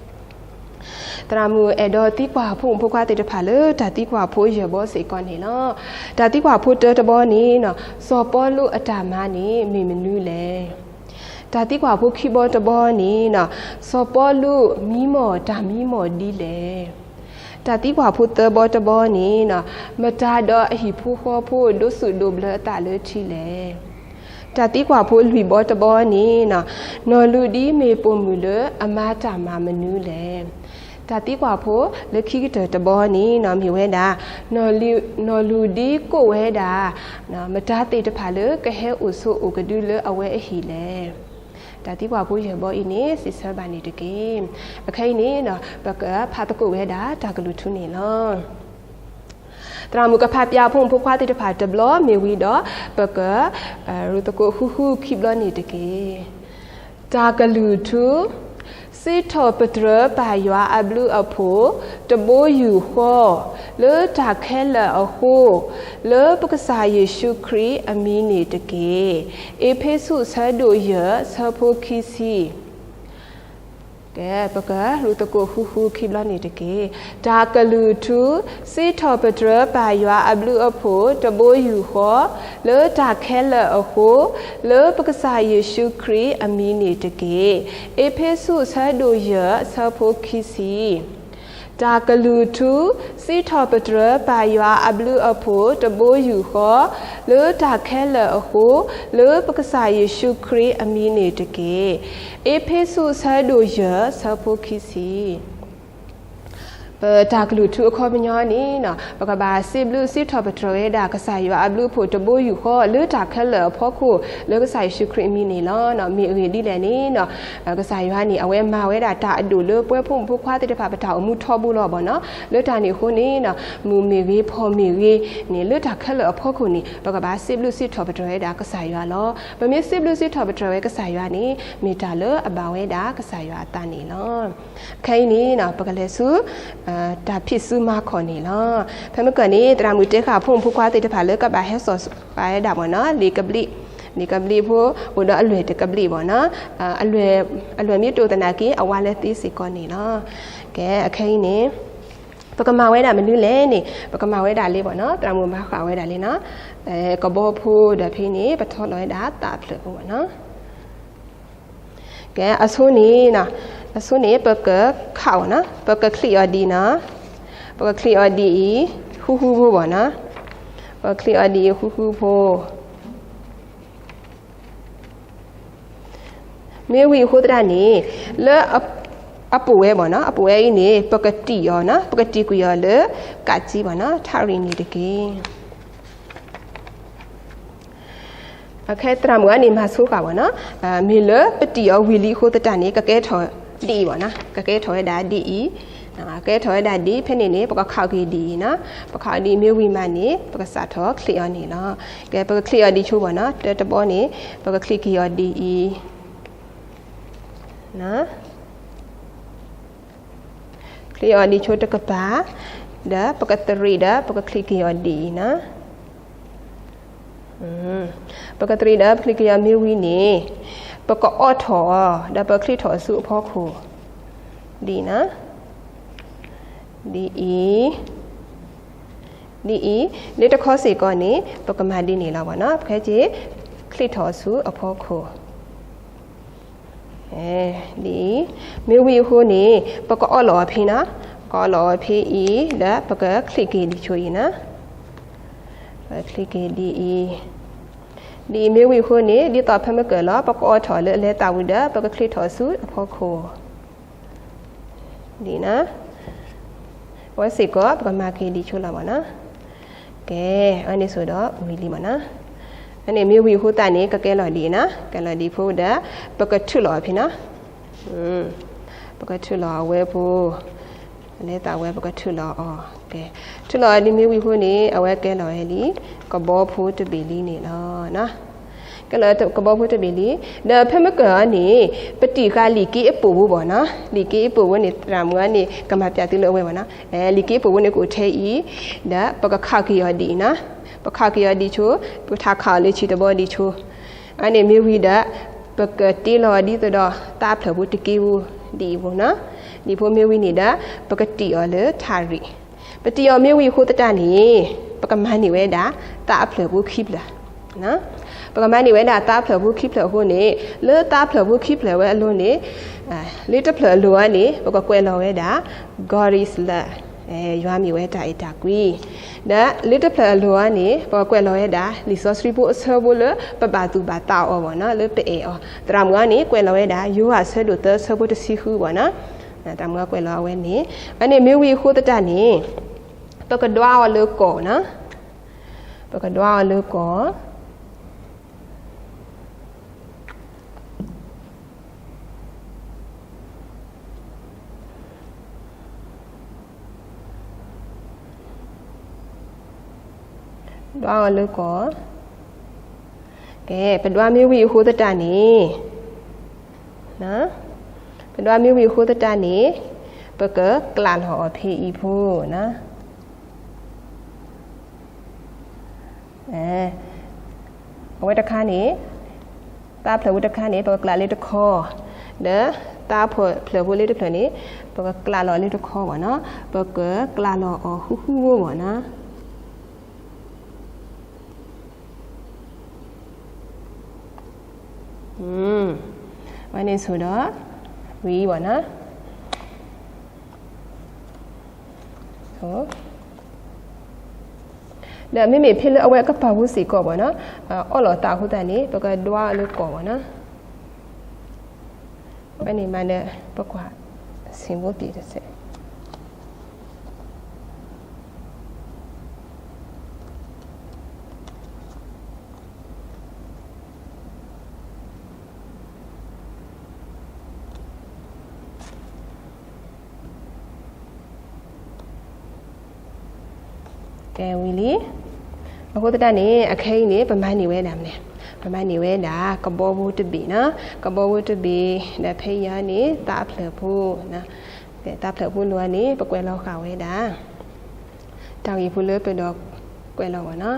သရၣ်မုၣ်အဲၣ်ဒိးသံကွၢ်ဖိမုၣ်ဖိခွါသ့ၣ်တဖၣ်လၢတၢ်သံကွၢ်ဖိယဲၢ်ဘီစ့ၢ်ကီးန့ၣ်လီၤ. တၢ်သံကွၢ်ဖိတၢတဘီန့ၣ်နီၤ စီၤပီလူးအတၢ်မၤန့ၣ်မ့ၢ်မနုၤလဲၣ်. တၢ်သံကွၢ်ဖိခံဘီတဘီန့ၣ်နီၤ စီၤပီလူးမံမီၢ်တၢ်မံမီၢ်ဒ်လဲၣ်. တၢ်သံကွၢ်ဖိသၢဘီတဘီန့ၣ်နီၤ မတၤဒီးအဟံၣ်ဖိဃီဖိဒိးစူးဒိးဘျၢအသးလၢထံလဲၣ်. တၢ်သံကွၢ်ဖိလွံၢ်ဘီတဘီန့ၣ်နီၤ နီၢ်လူၤဒံမ့ၢ်ပိာ်မုၣ်လၢအမၤတၢ်မၤမနုၤလဲၣ်. တၢ်သံကွၢ်ဖိလၢခံကတၢၢ်တဘီန့ၣ်နီၤ မ့ၢ်ဝဲဒၣ် နီၢ်လူၤဒံကိးဝဲဒၣ် မတၤသ့ၣ်တဖၣ်လၢကဟဲအိၣ်ဆိးအိၣ်ကဒုလၢအဝဲအဟံၣ်လဲၣ်. တၢ်သံကွၢ်ဖိယဲၢ်ဘီအံၤန့ၣ် စံးဆၢဘၣ်န့ၣ်တက့ၢ်. အခဲအံၤန့ၣ်နီၤ ပကဖးသကိးဝဲဒၣ်တၢ်ကလုၢ်ထူန့ၣ်လီၤ. သရၣ်မုၣ်ကဖးပၠးဖိမုၣ်ဖိခွါသ့ၣ်တဖၣ်တဘျီမ့ၢ်ဝံၤဒီး ပက ရူၢ်သကိးဃုဃုခံဘျီန့ၣ်တက့ၢ်. တၢ်ကလုၢ်ထူ, စံးထီၣ်ပတြၢၤပၢ်ယွၤအဘျုးအဖှိၣ် တဘိယူၢ်ဃီ လၢတၢ်ခဲလၢာ်အဃိ, လၢပကစၢ်ယ့ၣ်ၡူးခရံာ်အမံၤန့ၣ်တက့ၢ်. အ့းဖ့းစူး ဆၢဒိၣ်ယဲၢ် ဆၢဖိခံဆံ ကဲ ပကရူၢ်သကိးဃုဃုခံဘျီန့ၣ်တက့ၢ်. တၢ်ကလုၢ်ထူ, စံးထီၣ်ပတြၢၤပၢ်ယွၤအဘျုးအဖှိၣ် တဘိယူၢ်ဃီ လၢတၢ်ခဲလၢာ်အဃိ, လၢပကစၢ်ယ့ၣ်ၡူးခရံာ်အမံၤန့ၣ်တက့ၢ်. အ့းဖ့းစူး ဆၢဒိၣ်ယဲၢ် ဆၢဖိခံဆံ တၢ်ကလုၢ်ထူ, စံးထီၣ်ပတြၢၤပၢ်ယွၤအဘျုးအဖှိၣ် တဘိယူၢ်ဃီ လၢတၢ်ခဲလၢာ်အဃိ, လၢပကစၢ်ယ့ၣ်ၡူးခရံာ်အမံၤန့ၣ်တက့ၢ်. အ့းဖ့းစူး ဆၢဒိၣ်ယဲၢ် ဆၢဖိခံဆံ ပတၢ်ကလုၢ်ထူအခီပညီန့ၣ် ပကဘၣ်စံးဘျုးစံးထီၣ်ပတြၢၤဝဲဒၣ် ကစၢ်ယွၤအဘျုးအဖှိၣ်တဘိယူၢ်ဃီ လၢတၢ်ခဲလၢာ်အဖီခိၣ် လၢကစၢ်ယ့ၣ်ၡူးခရံာ်အမံၤန့ၣ်လီၤ. မ့ၢ်အဂ့ၢ်ဒ်လဲၣ်န့ၣ် ကစၢ်ယွၤန့ၣ် အဝဲမၤဝဲဒၣ်တၢ်အဒိၣ်လၢပဝဲဖိမုၣ်ဖိခွါသ့ၣ်တဖၣ် ပတၢ်အိၣ်မူထီဘိလီၤဘၣ်နီၤ. လၢတၢ်န့ၣ်အဃိန့ၣ် မုၢ်မ့ၢ်ဂ့ၤ ဖီၣ်မ့ၢ်ဂ့ၤန့ၣ် လၢတၢ်ခဲလၢာ်အဖီခိၣ်န့ၣ် ပကဘၣ်စံးဘျုးစံးထီၣ်ပတြၢၤဝဲဒၣ်ကစၢ်ယွၤလီၤ. ပမ့ၢ်စံးဘျုးစံးထီၣ်ပတြၢၤဝဲကစၢ်ယွၤန့ၣ် မ့ၢ်တၢ်လၢအဘၣ်ဝဲဒၣ်ကစၢ်ယွၤအသးန့ၣ်လီၤ. ခဲအံၤန့ၣ် ပကလဲၤဆူ တၢ်ဖံးစုမၤခီၣ်န့ၣ်လီၤ. ဖဲမုၢ်ကၢၢ်န့ၣ် သရၣ်မုၣ်တဲဃာ်ဖိမုၣ်ဖိခွါသ့ၣ်တဖၣ်လၢကဘၣ်ဟဲစိာ်ဃာ်ဝဲဒၣ်ဘၣ်နီၤ လံာ်ကဘျံး, လံာ်ကဘျံးဖိ အိၣ်ဒီးအလွဲၢ်တကဘျံးဘၣ်နီၤ, အလွဲၢ်မ့ၢ်တအိၣ်သနာ်က့ အဝါလၢသ့စ့ၢ်ကီးန့ၣ်လီၤ. ကဲ အခဲအံၤန့ၣ် ပကမၤဝဲဒၣ်မနုၤလဲၣ်န့ၣ် ပကမၤဝဲဒၣ်လံဘၣ်နီၤ, သရၣ်မုၣ်မၤဃာ်ဝဲဒၣ်လံနီၤ, ကဘီဖိဒီးဖဲန့ၣ် ပထီလီၤဝဲဒၣ်သးဖျၢၣ်ဖိဘၣ်နီၤ. ကဲ အဆိန့ၣ်, အဆိန့ၣ် ပကခးအီၤနီၤ, ပကချံးအီၤဒ်နီၤ, ပကချံးအီၤဒ်အံၤ, ဃူဃူဖိဘၣ်နီၤ, ပကချံးအီၤဒ်အံၤ ဃူဃူဖိ မ့ၢ်ဝံၤအဃိသတးန့ၣ် လၢ အပူၤဝဲဘၣ်နီၤ, အပူၤဝဲအံၤန့ၣ် ပကတံၢ်အီၤနီၤ, ပကတံၢ်ကွံာ်အီၤလၢ ကးကၠံဘၣ်နီၤ, ထးရံၣ်န့ၣ်တက့ၢ်. အခဲသရၣ်မုၣ်န့ၣ် မၤဆိဃာ်ဘၣ်နီၤ, မ့ၢ်လၢပတံၢ်အီၤဝံၤလံအဃိသတးန့ၣ် ကကဲထီၣ်ဒ်အံၤဘၣ်နီၤ, ကကဲထီၣ်ဝဲဒၣ်ဒ်အံၤ, ကဲထီၣ်ဝဲဒၣ်ဒ်ဖဲန့ၣ်န့ၣ် ပကခးက့ၤဒ်အံၤနီၤ, ပခးအီၤဒ်အံၤမ့ၢ်ဝံၤမးန့ၣ် ပကစးထီၣ်ချံးအီၤန့ၣ်လီၤ. ကဲ ပကချံးအီၤဒ်ဆိဘၣ်နီၤ, တၢတဘီန့ၣ် ပကချံးက့ၤအီၤဒ်အံၤ ချံးအီၤဒ်ဆိတကပၤ, ဒီးပကတရံးဒီး ပကချံးက့ၤအီၤဒ်အံၤနီၤ. ပကတရံးဒီး ပကချံးက့ၤအီၤမ့ၢ်ဝံၤန့ၣ် ပကအီၣ်ထီၣ်အီၤ ဒီးပကချံးထီၣ်အီၤဆူအဖီခိၣ် ဒ်အံၤနီၤ. ဒ်အံၤ, ဒ်အံၤ, လၢတခီစ့ၢ်ကီးန့ၣ် ပကမၤဒ်န့ၣ်လီၤဘၣ်နီၤ. ပခဲက့ၤ ချံးထီၣ်အီၤဆူအဖီခိၣ် ဒ်အံၤ, မ့ၢ်ဝံၤအဃိန့ၣ် ပကအီၣ်လီၤအီၤဖဲနီၤ, ကအီၣ်လီၤအီၤဖဲအံၤ ဒီးပကချံးက့ၤဒ်ဆိအံၤနီၤ, ပကချံးက့ၤဒ်အံၤ, ဒ်အံၤမ့ၢ်ဝံၤအဃိန့ၣ် ဒ်သိးဖဲမုၢ်ကၢၢ်လီၤ ပကအိးထီၣ်လၢအလဲၤသးဝံၤဒီး ပကချ့ထီၣ်ဆူအဖီခိၣ် ဒ်အံၤ, အဝဲစ့ၢ်ကီးပကမၤက့ၤဒ်ဆိလီၤဘၣ်နီၤ. ကဲ, အန့ၣ်ဆိဒီးဝံၤလံဘၣ်နီၤ. အန့ၣ်မ့ၢ်ဝံၤအဃိသတးန့ၣ် ကကဲလီၤဒ်အံၤနီၤ, ကဲလီၤဒ်ဖိဒီး ပကထုးလီၤအီၤဖဲနီၤ. ပကထုးလီၤအဝဲဖိ, လဲၤသးဝဲ ပကထုးလီၤအီၤ, ထုးလီၤအီၤဒ်မ့ၢ်ဝံၤအဃိန့ၣ် အဝဲကဲလီၤဝဲလံ ကဘီဖိတဘ့ၣ်လံန့ၣ်လီၤ. ကဲလီၤကဘီဖိတဘ့ၣ်လံ, ဒီးဖဲမုၢ်ကၢၢ်အီၤန့ၣ် ပတံာ်ဃာ်လံာ်က့အပိာ်ဖိဘၣ်နီၤ. လံာ်က့အပိာ်ဖိန့ၣ် သရၣ်မုၣ်အန့ၣ် ကမၤပျးသုလၢအဝဲဘၣ်နီၤ. လံာ်က့အပိာ်ဖိန့ၣ် ကအိၣ်ထဲအံၤ, ဒီးပကခးက့ၤအီၤဒ်အံၤနီၤ. ပခးက့ၤအီၤဒ်ဆိ, ပကထးခးအီၤလၢဆံတဘီဒ်ဆိ. အန့ၣ်မ့ၢ်ဝံၤဒီး ပကတ့လီၤအီၤဒ်သိးဒီး သးအဖျၢၣ်ဖိတက့ဖိ ဒ်အံၤဖိနီၤ. ဒ်ဖိမ့ၢ်ဝံၤန့ၣ်ဒီး ပကတံာ်အီၤလၢထးရံၣ်. ပတံာ်အီၤမ့ၢ်ဝံၤအဃိသတးန့ၣ် ပကမၤန့ၢ်ဝဲဒၣ် သးအဖျၢၣ်ဖိခံဖျၢၣ် ပကမၤန့ၢ်ဝဲဒၣ်သးအဖျၢၣ်ဖိခံဖျၢၣ်အဃိန့ၣ် လၢသးအဖျၢၣ်ဖိခံဖျၢၣ်ဝဲအလိၤန့ၣ် လၢတဖျၢၣ်အလိၤအံၤန့ၣ် ပကကွဲးလီၤဝဲဒၣ် God is love, ယွၤမ့ၢ်ဝဲတၢ်အဲၣ်တၢ်ကွံ. ဒီးလၢတဖျၢၣ်အလိၤအံၤန့ၣ် ပကကွဲးလီၤဝဲဒၣ် လံာ်စီဆှံဖိအဆၢဖိလၢပဘၣ်သူၣ်ဘၣ်သးအီၤဘၣ်နီၤ, လၢပအဲၣ်အီၤ. သရၣ်မုၣ်အန့ၣ် ကွဲးလီၤဝဲဒၣ် ယိၤဟၣ်အဆၢဒိၣ်သၢအဆၢဖိတဆံဃုဘၣ်နီၤ. သရၣ်မုၣ်အကွဲးလီၤအဝဲန့ၣ်, အန့ၣ်မ့ၢ်ဝံၤအဃိသတးန့ၣ် ပကဒွးအီၤလၢကီၢ်နီၤ. ပကဒွးအီၤလၢကီၢ် ဒွးအီၤလၢကီၢ်, ကဲ, ပဒွးမ့ၢ်ဝံၤအဃိသတးန့ၣ်, ပဒွးမ့ၢ်ဝံၤအဃိသတးန့ၣ် ပကကျးလီၤအီၤဖဲအံၤဖိနီၤ. အဝဲတခါန့ၣ် သးဖျၢၣ်ဖိတခါန့ၣ် ပကကျးလၢတခီ, ဒီးသးဖျၢၣ်ဖိလၢတဖျၢၣ်န့ၣ် ပကကျးလီၤလၢတခီဘၣ်နီၤ. ပကကျးလီၤအီၤဃူဃူဖိဘၣ်နီၤ. အဝဲန့ၣ်ဆိဒီး ဝံၤဘၣ်နီၤ. ဒီးမ့မ့ၢ်ဖဲလၢအဝဲအကပၤဖိစ့ၢ်ကီးဘၣ်နီၤ, အီၣ်လီၤသးအဃိသတးန့ၣ် ပကဒွးအီၤလၢကီၢ်ဘၣ်နီၤ. အဝဲန့ၣ်မးဒီး ပကွၢ်ဆ့ၣ်ဖိတစဲး ကဲဝံၤလံ. အဃိသတးန့ၣ် အခဲအံၤန့ၣ် ပမၤန့ၢ်ဝဲဒၣ်မနုၤလဲၣ်, ပမၤန့ၢ်ဝဲဒၣ် ကဘီဖိတဘ့ၣ်နီၤ, ကဘီဖိတဘ့ၣ်, ဒီးဖဲအံၤန့ၣ် သးဖျၢၣ်ဖိ, သးဖျၢၣ်ဖိအလိၤန့ၣ် ပကွဲးလီၤဃာ်ဝဲဒၣ် တၢ်ဂ့ၢ်ဖိလၢပဒိးကွဲးလီၤဘၣ်နီၤ.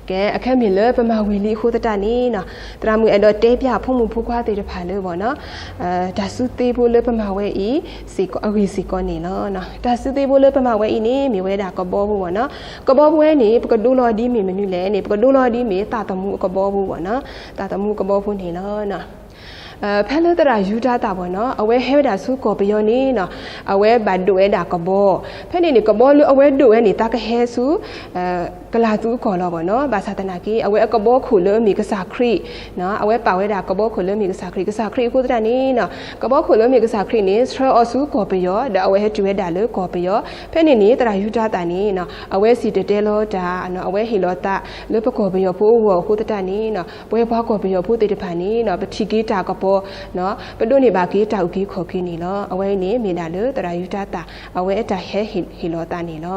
ကဲ အခဲမ့ၢ်လၢပမၤဝံၤလံအဃိသတးန့ၣ်နီၤ, သရၣ်မုၣ်အဲၣ်ဒိးတဲပျးဖိမုၣ်ဖိခွါသ့ၣ်တဖၣ်လၢဘၣ်နီၤ, တၢ်စုသ့ဖိလၢပမၤဝဲအံၤ အဂ့ၢ်စ့ၢ်ကီးန့ၣ်လီၤ. တၢ်စုသ့ဖိလၢပမၤဝဲအံၤန့ၣ် မ့ၢ်ဝဲဒၣ်ကဘီဖိဘၣ်နီၤ. ကဘီဖိဝဲန့ၣ် ပကဒိလီၤဒ်မ့ၢ်မနုၤလဲၣ်န့ၣ် ပကဒိလီၤဒ်မ့ၢ်သးသမူအကဘီဖိဘၣ်နီၤ, သးသမူအကဘီဖိန့ၣ်လီၤ. ဖဲလၢသရၣ်ယူတၤသၣ်ဘၣ်နီၤ အဝဲဟဲဝဲဒၣ်ဆူကီၢ်ပယီၤန့ၣ်နီၤ, အဝဲဘၣ်ဒိးဝဲဒၣ်ကဘီ, ဖဲန့ၣ်န့ၣ် ကဘီလၢအဝဲဒိးဝဲန့ၣ် သးကဟဲဆူ ကလၤသူအကီၢ်လီၤဘၣ်နီၤ. ဘၣ်ဆၣ်သနာ်က့ အဝဲအကဘီခိၣ်လၢအမ့ၢ်ကစၢ်ခရံာ်, အဝဲပာ်ဝဲဒၣ်ကဘီခိၣ်လၢအမ့ၢ်ကစၢ်ခရံာ်, ကစၢ်ခရံာ်အဃိသတးန့ၣ်နီၤ, ကဘီခိၣ်လၢအမ့ၢ်ကစၢ်ခရံာ်န့ၣ် ဆှၢအီၤဆူကီၢ်ပယီၤ ဒီးအဝဲဟဲတုၤဝဲဒၣ်လၢကီၢ်ပယီၤ. ဖဲန့ၣ်န့ၣ် သရၣ်ယူတၤသၣ်န့ၣ်နီၤ အဝဲစံၣ်တဲၤတဲလီၤတၢ်, အဝဲဟ့ၣ်လီၤသးလၢပကီၢ်ပယီၤဖိအဂီၢ်အဃိသတးန့ၣ်နီၤ ပဝဲပှၤကီၢ်ပယီၤဖိသ့ၣ်တဖၣ်န့ၣ်နီၤ ပထံၣ်က့ၤတၢ်ကပီၤ ပဒိးန့ၢ်ဘၣ်က့ၤတၢ်အုၣ်က့ၤခီၣ်က့ၤန့ၣ်လီၤ. အဝဲအံၤန့ၣ်မ့ၢ်ဒၣ်လၢသရၣ်ယူတၤသၣ် အဝဲအတၢ်ဟဲဟ့ၣ်လီၤသးန့ၣ်လီၤ.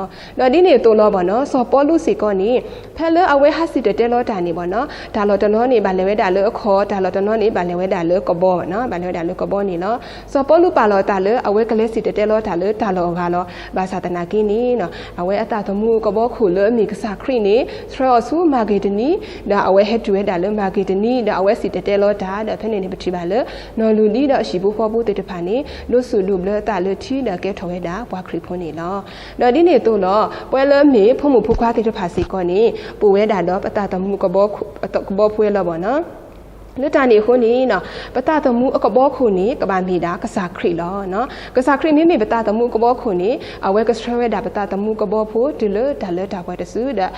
ဒီးဒ်န့ၣ်အသိးလီၤဘၣ်နီၤ စီၤပီလူးစ့ၢ်ကီးန့ၣ် ဖဲလၢအဝဲဟးစံၣ်တဲၤတဲလီၤတၢ်န့ၣ်ဘၣ်နီၤ တၢ်လီၢ်တနီၤန့ၣ် ဘၣ်လဲၤဝဲဒၣ်လၢအခီၣ်, တၢ်လီၢ်တနီၤန့ၣ် ဘၣ်လဲၤဝဲဒၣ်လၢကဘီဘၣ်နီၤ, ဘၣ်လဲၤဝဲဒၣ်လၢကဘီန့ၣ်လီၤ. စီၤပီလူးပာ်လီၤအသးလၢ အဝဲကလဲၤစံၣ်တဲၤတဲလီၤတၢ်လၢတၢ်လီၢ်အဂၤလီၤ. ဘၣ်ဆၣ်သနာ်က့န့ၣ်နီၤ အဝဲအသးသမူကဘီခိၣ်လၢအမ့ၢ်ကစၢ်ခရံာ်န့ၣ် ဆှၢအီၤဆူမၤက့ၤတနံၤ, ဒီးအဝဲဟဲတုၤဝဲဒၣ်လၢမၤက့ၤတနံၤ, ဒီးအဝဲစံၣ်တဲၤတဲလီၤတၢ်, ဒီးဖဲန့ၣ်န့ၣ် ပထံၣ်ဘၣ်လၢ နီၢ်လူၤလံဒီးအဟံၣ်ဖိဃီဖိသ့ၣ်တဖၣ်န့ၣ် ဒိးစူၣ်ဒိးဘျၢအသးလၢထံ ဒီးကဲထီၣ်ဝဲဒၣ်ပှၤခရံာ်ဖိန့ၣ်လီၤ. ဒီးဒ်န့ၣ်အသိးလီၤ ပဝဲလၢအမ့ၢ်ဖိမုၣ်ဖိခွါသ့ၣ်တဖၣ်စ့ၢ်ကီးန့ၣ် ပအိၣ်ဝဲဒၣ်ဒီးပသးသမူကဘီဖိဝဲလီၤဘၣ်နီၤ. လၢတၢ်န့ၣ်အဃိန့ၣ် ပသးသမူအကဘီခိၣ်န့ၣ် ကဘၣ်မ့ၢ်ဒၣ်ကစၢ်ခရံာ်လီၤ. ကစၢ်ခရံာ်မ့မ့ၢ်ပသးသမူအကဘီခိၣ်န့ၣ် အဝဲကဆှၢဝဲဒၣ်ပသးသမူကဘီဖိတုၤလၢတၢ်လၢတၢ်ပှဲၤတစုဒီး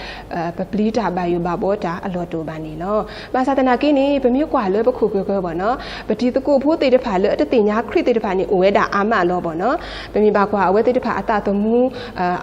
ပပျံၤတၢ်ဘၣ်ယိၣ်ဘၣ်ဘှီတၢ်အလီၢ်တအိၣ်ဘၣ်န့ၣ်လီၤ. ဘၣ်ဆၣ်သနာ်က့န့ၣ် ပမ့ၢ်ကွၢ်လၢပခိၣ်ကဂၤဘၣ်နီၤ ပတံၤသကိးဖိသ့ၣ်တဖၣ်လၢအတသ့ၣ်ညါခရံာ်သ့ၣ်တဖၣ်န့ၣ် အိၣ်ဝဲဒၣ်အါမးလီၤဘၣ်နီၤ. ပမ့ၢ်ဘၣ်ကွၢ်အဝဲသ့ၣ်တဖၣ်အသးသမူ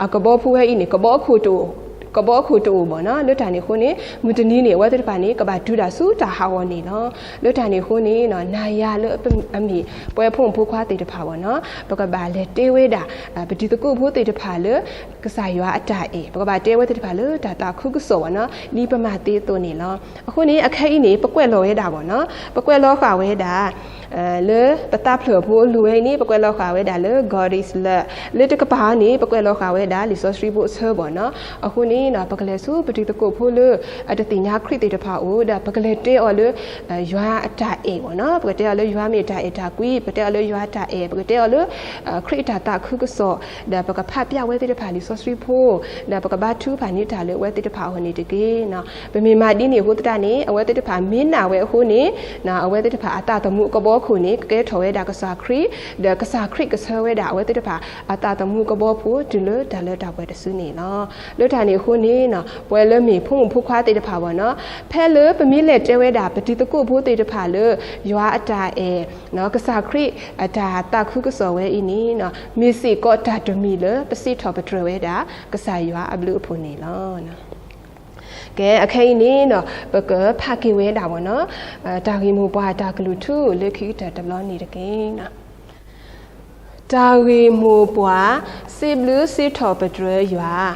အကဘီဖိဝဲအံၤန့ၣ် ကဘီခိၣ်တအိၣ်ဘၣ်နီၤ. လၢတၢ်န့ၣ်အဃိန့ၣ် မုၢ်တနံၤန့ၣ် အဝဲသ့ၣ်တဖၣ်န့ၣ် ကဘၣ်တုၤဒၣ်ဆူတၢ်ဟးဂီၤန့ၣ်လီၤ. လၢတၢ်န့ၣ်အဃိန့ၣ် နၤယၤလၢအမ့ၢ်ပှၤဖိမုၣ်ဖိခွါသ့ၣ်တဖၣ်ဘၣ်နီၤ ပကဘၣ်လဲၤတဲဝဲဒၣ် ပတံၤသကိးဖိသ့ၣ်တဖၣ်လၢ ကစၢ်ယွၤအတၢ်အဲၣ် ပကဘၣ်တဲဝဲသ့ၣ်တဖၣ်လၢတၢ်သးခုကစီၣ်ဘၣ်နီၤ ဒ်ပမၤသ့အသိးန့ၣ်လီၤ. အဃိန့ၣ် အခဲအံၤန့ၣ် ပကွဲးလီၤဝဲဒၣ်ဘၣ်နီၤ ပကွဲးလီၤဃာ်ဝဲဒၣ် လၢပသးဖျၢၣ်ဖိအလိၤဝဲအံၤန့ၣ် ပကွဲးလီၤဃာ်ဝဲဒၣ်လၢ God is love လၢတကပၤန့ၣ် ပကွဲးလီၤဃာ်ဝဲဒၣ်လံာ်စီဆှံဖိအဆၢဘၣ်နီၤ. အဃိန့ၣ် ပကလဲၤဆူပတံၤသကိးဖိလၢ အတသ့ၣ်ညါခရံာ်သ့ၣ်တဖၣ်အအိၣ်ဒီး ပကလဲၤတဲအီၤလၢ ယွၤအတၢ်အဲၣ်ဘၣ်နီၤ ပကတဲအီၤလၢယွၤမ့ၢ်တၢ်အဲၣ်တၢ်ကွံ ပကတဲအီၤလၢယွၤအတၢ်အဲၣ် ပကတဲအီၤလၢ ခရံာ်အတၢ်သးခုကစီၣ် ဒီးပကဖးပျၢ်ဝဲသ့ၣ်တဖၣ်လံာ်စီဆှံဖိ ဒီးပကဘါထုကဖၣ်န့ၢ်တၢ်လၢအဝဲသ့ၣ်တဖၣ်အဂီၢ်န့ၣ်တက့ၢ်. ပမ့ၢ်မၤဒ်န့ၣ်အဃိသတးန့ၣ် အဝဲသ့ၣ်တဖၣ်မ့ၢ်နာ်ဝဲအဃိန့ၣ် အဝဲသ့ၣ်တဖၣ်အသးသမူအကဘီခိၣ်န့ၣ် ကကဲထီၣ်ဝဲဒၣ်ကစၢ်ခရံာ် ဒီးကစၢ်ခရံာ်ကဆှၢဝဲဒၣ်အဝဲသ့ၣ်တဖၣ် အသးသမူကဘီဖိတုၤလၢတၢ်လၢတၢ်ပှဲၤတစုန့ၣ်လီၤ. လၢတၢ်န့ၣ်အဃိန့ၣ် ပဝဲလၢမ့ၢ်ဖိမုၣ်ဖိခွါသ့ၣ်တဖၣ်ဘၣ်နီၤ ဖဲလၢပမ့ၢ်လဲၤတဲဝဲဒၣ်ပတံၤသကိးဖိသ့ၣ်တဖၣ်လၢ ယွၤအတၢ်အဲၣ် ကစၢ်ခရံာ်အတၢ်သးခုကစီၣ်ဝဲအံၤန့ၣ် မ့ၢ်စ့ၢ်ကီးတၢ်တမံၤလၢပစံးထီၣ်ပတြၢၤဝဲဒၣ် ကစၢ်ယွၤအဘျုးအဖှိၣ်န့ၣ်လီၤ. ကဲ အခဲအံၤန့ၣ် ပကဖးက့ၤဝဲဒၣ်ဘၣ်နီၤ တၢ်ဂ့ၢ်မိၢ်ပှၢ်တၢ်ကလုၢ်ထူလၢခံကတၢၢ်တဘျီန့ၣ်တက့ၢ်. တၢ်ဂ့ၢ်မိၢ်ပှၢ် စံးဘျုးစံးထီၣ်ပတြၢၤယွၤ,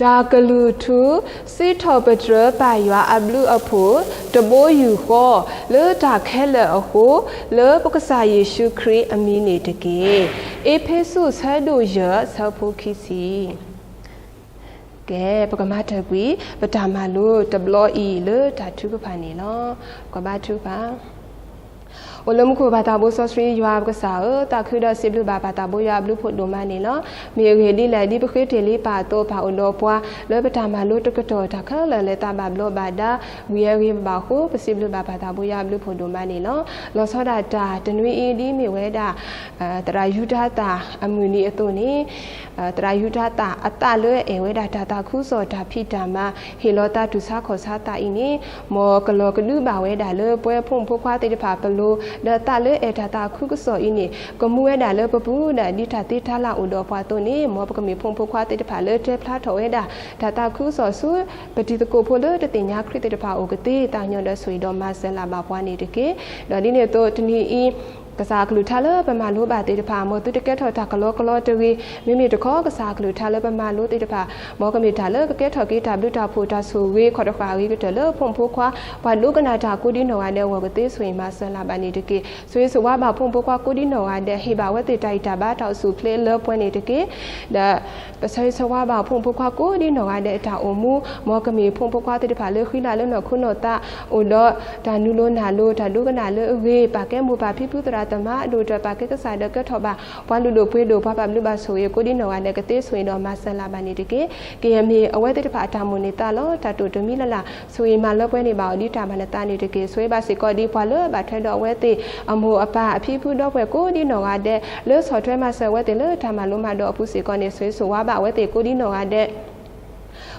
တၢ်ကလုၢ်ထူ စံးထီၣ်ပတြၢၤပၢ်ယွၤအဘျုးအဖှိၣ် တဘိယူၢ်ဃီ လၢတၢ်ခဲလၢာ်အဃိ လၢပကစၢ်ယ့ၣ်ၡူးခရံာ်အမံၤန့ၣ်တက့ၢ်. အ့းဖ့းစူး ဆၢဒိၣ်ယဲၢ် ဆၢဖိခံဆံ ကဲ ပကမၤတၢ်ကွံာ် ပတၢ်မၤလိတဘျီအံၤလၢတၢ်ထုကဖၣ်န့ၣ်လီၤ. ပကဘါထုကဖၣ်. အိၣ်လၢမူခိၣ်ပၢ်သးဘိစီဆှံယွၤပကစၢ်ဧၢ, သးခုဒီးစံးဘျုးဘၣ်ပၢ်သးဘိယွၤအဘျုးဖှိၣ်ဒိၣ်မးန့ၣ်လီၤ. မ့ၢ်အဂ့ၢ်ဒ်လဲၣ် ဒ်ပဃ့တ့ၢ်လံပၢ်အသိး ပၢ်အိၣ်ဒီးပှၤ လၢပတၢ်မၤလိတကတီၢ် တၢ်ခဲလၢာ်လဲၤသးဘၣ်ဘျီးဘၣ်ဒါ ဝံၤအဂ့ၤဘၣ်အဃိ ပစံးဘျုးဘၣ်ပၢ်သးဘိယွၤအဘျုးဖှိၣ်ဒိၣ်မးန့ၣ်လီၤ. လီၤဆီဒၣ်တၢ်တနွံအံၤ ဒ်မ့ၢ်ဝဲဒၣ် သရၣ်ယူဒၤသၣ်အမုၢ်နံၤအသိးန့ၣ် သရၣ်ယူဒၤသၣ်အသးလၢအအဲၣ်ဝဲဒၣ်တၢ်သးခုကစီၣ်တၢ်ဖံးတၢ်မၤ ဟ့ၣ်လီၤသးတူၢ်ဆါခီၣ်ဆါသးအံၤန့ၣ် မ်ကလီၤကဒုဘၣ်ဝဲဒၣ်လၢပဝဲဖိမုၣ်ဖိခွါသ့ၣ်တဖၣ်ပလိၤ ဒီးသးလၢအဲၣ်တၢ်သးခုကစီၣ်အံၤန့ၣ် ကမူဝဲဒၣ်လၢပပူၤဒီး ဒ်တၢ်သ့တၢ်လၢ်အိၣ်ဒီးပှၤအသိးန့ၣ် မ်ပကမ့ၢ်ဖိမုၣ်ဖိခွါသ့ၣ်တဖၣ်လၢတဲဖျါထီၣ်ဝဲဒၣ် တၢ်သးခုကစီၣ်ဆူ ပတံၤသကိးဖိလၢတသ့ၣ်ညါခရံာ်သ့ၣ်တဖၣ်အအိၣ်ကသ့ သးကညီၤဒီးဆိၣ်ဂ့ၤဒီးမၤစၢၤလၢ်ဘၣ်ပှၤန့ၣ်တက့ၢ်. ဒီးဒ်န့ၣ်အသိးတနံၤအံၤ ကစၢ်အကလုၢ်ကထါလၢပမၤလိဘၣ်သ့ၣ်တဖၣ် မ်သုတကဲထီၣ်တၢ်ကလီကလီတဂ့ၤ. မ့မ့ၢ်တခီ ကစၢ်အကလုၢ်ကထါလၢပမၤလိသ့ၣ်တဖၣ် မ်ကမ့ၢ်တၢ်လၢကကဲထီၣ်က့ၤတၢ်ဘျုးတၢ်ဖှိၣ်တၢ်ဆိၣ်ဂ့ၤ ခီၣ်တဃာ်အဂ့ၤကတၢၢ်လၢဖိမုၣ်ဖိခွါ ပှၤဒိကနၣ်တၢ်ကိးဒ်နီၢ်ဂၤဒဲးအဂီၢ်ကသ့ ဆိၣ်ဂ့ၤမၤစၢၤလၢ်ဘၣ်န့ၣ်တက့ၢ်. ဆိၣ်ဂ့ၤဆိၣ်ဝါဘၣ်ဖိမုၣ်ဖိခွါကိးဒ်နီၢ်ဂၤဒဲး ဟ့ၣ်ဘၣ်ဝဲသ့ၣ်တၢ်ဂံၢ်တၢ်ဘါတၢ်အိၣ်ဆူၣ်အိၣ်ချ့လၢပှဲၤန့ၣ်တက့ၢ်. ဒီး ပဆိၣ်ဂ့ၤဆိၣ်ဝါဘၣ်ဖိမုၣ်ဖိခွါကိးဒ်နီၢ်ဂၤဒဲးအတၢ်အိၣ်မူ မ်ကမ့ၢ်ဖိမုၣ်ဖိခွါသ့ၣ်တဖၣ်လၢဃံလၤလၢနီၢ်ခိနီၢ်သး အိၣ်ဒီးတၢ်နုာ်လိၤနၢ်လိၤ တၢ်ဒိကနၣ်လၢအဂ့ၤ ပာ်ကဲမိၢ်ပၢ်ဖံဖုသရၣ်သမါ ဒိၣ်တၢ်ပာ်ကဲကစၢ်ဒီးကဲထီၣ်ဘၣ် ပှၤလုၢ်ဒိၣ်ပှ့ၤဒိၣ် ပှၤဘၣ်ဘျုးဘၣ်ဆိၣ်ဂ့ၤကိးဒ်နီၢ်ဂၤဒဲးကသ့ ဆိၣ်ဂ့ၤဒီးမၤစၢၤလၢ်ဘၣ်န့ၣ်တက့ၢ်. ကယဲၢ်မ့ၢ်အဝဲသ့ၣ်တဖၣ်အတၢ်မိၣ်န့ၢ်သးလီၤ. တၢ်တိာ်တမံၤလၢ်လၢ် ဆိၣ်ဂ့ၤမၤလၢပှဲၤန့ၢ်ဘၣ်အီၤဒ်တၢ်ဘၣ်နသးန့ၣ်တက့ၢ်. ဆိၣ်ဂ့ၤဘၣ်စ့ၢ်ကီးဒ်ပှၤလၢဘၣ်ထွဲဒီးအဝဲသ့ၣ် အမိၢ်အပၢ်အဖံဖုဒီပုၢ်ဝဲၢ်ကိးဒ်နီၢ်ဂၤဒဲး လၢဆီၣ်ထွဲမၤစၢၤအဝဲသ့ၣ်လၢတၢ်မၤလိမၤဒိးအပူၤစ့ၢ်ကီးန့ၣ် ဆိၣ်ဂ့ၤဆိၣ်ဝါဘၣ်အဝဲသ့ၣ်ကိးဒ်နီၢ်ဂၤဒဲး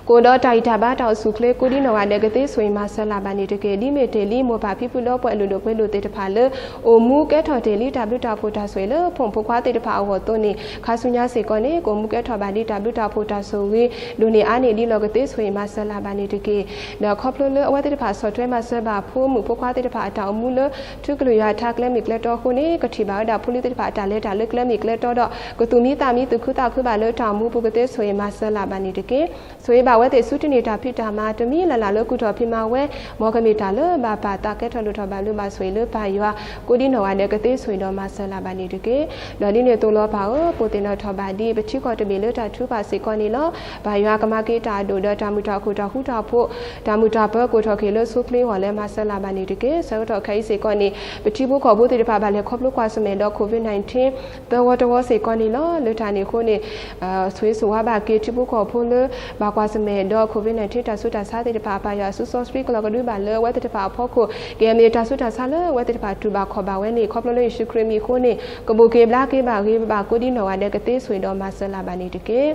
ကအိၣ်ဒီးတၢ်ဂံၢ်တၢ်ဘါတၢ်အိၣ်ဆူၣ်အိၣ်ချ့ကိးဒ်နီၢ်ဂၤဒဲးကသ့ ဆိၣ်ဂ့ၤမၤစၢၤလၢ်ဘၣ်န့ၣ်တက့ၢ်. ဒ်မ့ၢ်တ့ၢ်လံမိၢ်ပၢ်ဖံဖုဒီပုၢ်ဝဲၢ်လုၢ်ဒိၣ်ပှ့ၤဒိၣ်သ့ၣ်တဖၣ်လၢ အိၣ်မူကဲထီၣ်တ့ၢ်လံတၢ်ဘျုးတၢ်ဖှိၣ်တၢ်ဆိၣ်ဂ့ၤလၢဖိမုၣ်ဖိခွါသ့ၣ်တဖၣ်အဂီၢ်အသိးန့ၣ် ခါဆူညါစ့ၢ်ကီးန့ၣ် ကအိၣ်မူကဲထီၣ်ဘၣ်ဒ်တၢ်ဘျုးတၢ်ဖှိၣ်တၢ်ဆိၣ်ဂ့ၤ ဒိၣ်န့ၢ်အါန့ၢ်ဒ်လီၤကသ့ ဆိၣ်ဂ့ၤမၤစၢၤလၢ်ဘၣ်န့ၣ်တက့ၢ်. ဒီးခီဖျိလၢအဝဲသ့ၣ်တဖၣ်ဆီၣ်ထွဲမၤစၢၤဘၣ်ဖိမုၣ်ဖိခွါသ့ၣ်တဖၣ်အတၢ်အိၣ်မူလၢ ထူကလုာ်ယွၤအထါကျဲမ့ၢ်ကျဲတီအဃိန့ၣ် ကထံၣ်ဘၣ်ဝဲဒၣ်ဖိလံၤသ့ၣ်တဖၣ်အတၢ်လဲၤတၢ်လၢကျဲမ့ၢ်ကျဲတီဒီး ကသူၣ်မံသးမံသူၣ်ခုသးခုဘၣ်လၢတၢ်အိၣ်မူပူၤကသ့ ဆိၣ်ဂ့ၤမၤစၢၤလၢ်ဘၣ်န့ၣ်တက့ၢ်. ဆိၣ်ဂ့ၤဘၣ်ဝဲသ့ၣ်ဆူတန့ၢ်တၢ်ဖံးတၢ်မၤတမံၤလၢ်လၢ်လၢကူၣ်ထီၣ်ဖံးမၤဝဲ မ်ကမ့ၢ်တၢ်လၢဘၣ်ပာ်သးကဲထီၣ်လိၣ်ထီၣ်ဘၣ်ဘျုးဘၣ်ဆိၣ်ဂ့ၤလၢပၢ်ယွၤ ကိးဒ်နီၢ်ဂၤဒဲးကသ့ ဆိၣ်ဂ့ၤဒီးမၤစၢၤလၢ်ဘၣ်န့ၣ်တက့ၢ်. ဒီးဒ်န့ၣ်အသိးလီၤပၢ်ဧၢ, ပိၢ်သ့ၣ်နီၣ်ထီၣ်ဘၣ်ဒ်ပထံကီၢ်တဘ့ၣ်လၢတၢ်ထုကဖၣ်စ့ၢ်ကီးန့ၣ်လီၤ. ပၢ်ယွၤကမၤက့ၤတၢ်အဒိၣ်ဒီးတၢ်မုာ်တၢ်ခုၣ်တၢ်ဃူတၢ်ဖိး, တၢ်မုာ်တၢ်ပၢၤကိၣ်ထီၣ်က့ၤလၢဆိချ့အဂီၢ်လၢမၤစၢၤလၢ်ဘၣ်န့ၣ်တက့ၢ်. ဆၢကတီၢ်ခဲအံၤစ့ၢ်ကီးန့ၣ် ပထံဖိကီၢ်ဖိသ့ၣ်တဖၣ်ဘၣ်လဲၤခီဖျိကွၢ်ဆၢၣ်မဲာ်ဒီး COVID nineteen သၢဝီတဝီစ့ၢ်ကီးန့ၣ်လီၤ. လၢတၢ်န့ၣ်အဃိန့ၣ် ဆိၣ်ဂ့ၤဆိၣ်ဝါဘၣ်က့ၤထံဖိကီၢ်ဖိလၢ ဘၣ်ကွၢ်ဆၢၣ် မ့ၢ်ဒီး COVID nineteen တၢ်ဆူးတၢ်ဆါသ့ၣ်တဖၣ် အပာ်ယွၤအစုစီဆှံကလီၤကဒုဘၣ်လၢအဝဲသ့ၣ်တဖၣ်အဖီခိၣ် ကယဲၢ်မ့ၢ်တၢ်ဆူးတၢ်ဆါလၢအဝဲသ့ၣ်တဖၣ်တူၢ်ဘၣ်ခီၣ်ဘၣ်ဝဲန့ၣ် ခီဖျိလၢယ့ၣ်ၡူးခရံာ်အမံၤအဃိန့ၣ် ကဘိၣ်က့ၤဘျါက့ၤဘၣ်ဂ့ၤဘၣ်ကိးဒံနီၢ်ဂၤဒဲးကသ့ဆိၣ်ဂ့ၤဒီးမၤစၢၤလၢ်ဘၣ်န့ၣ်တက့ၢ်.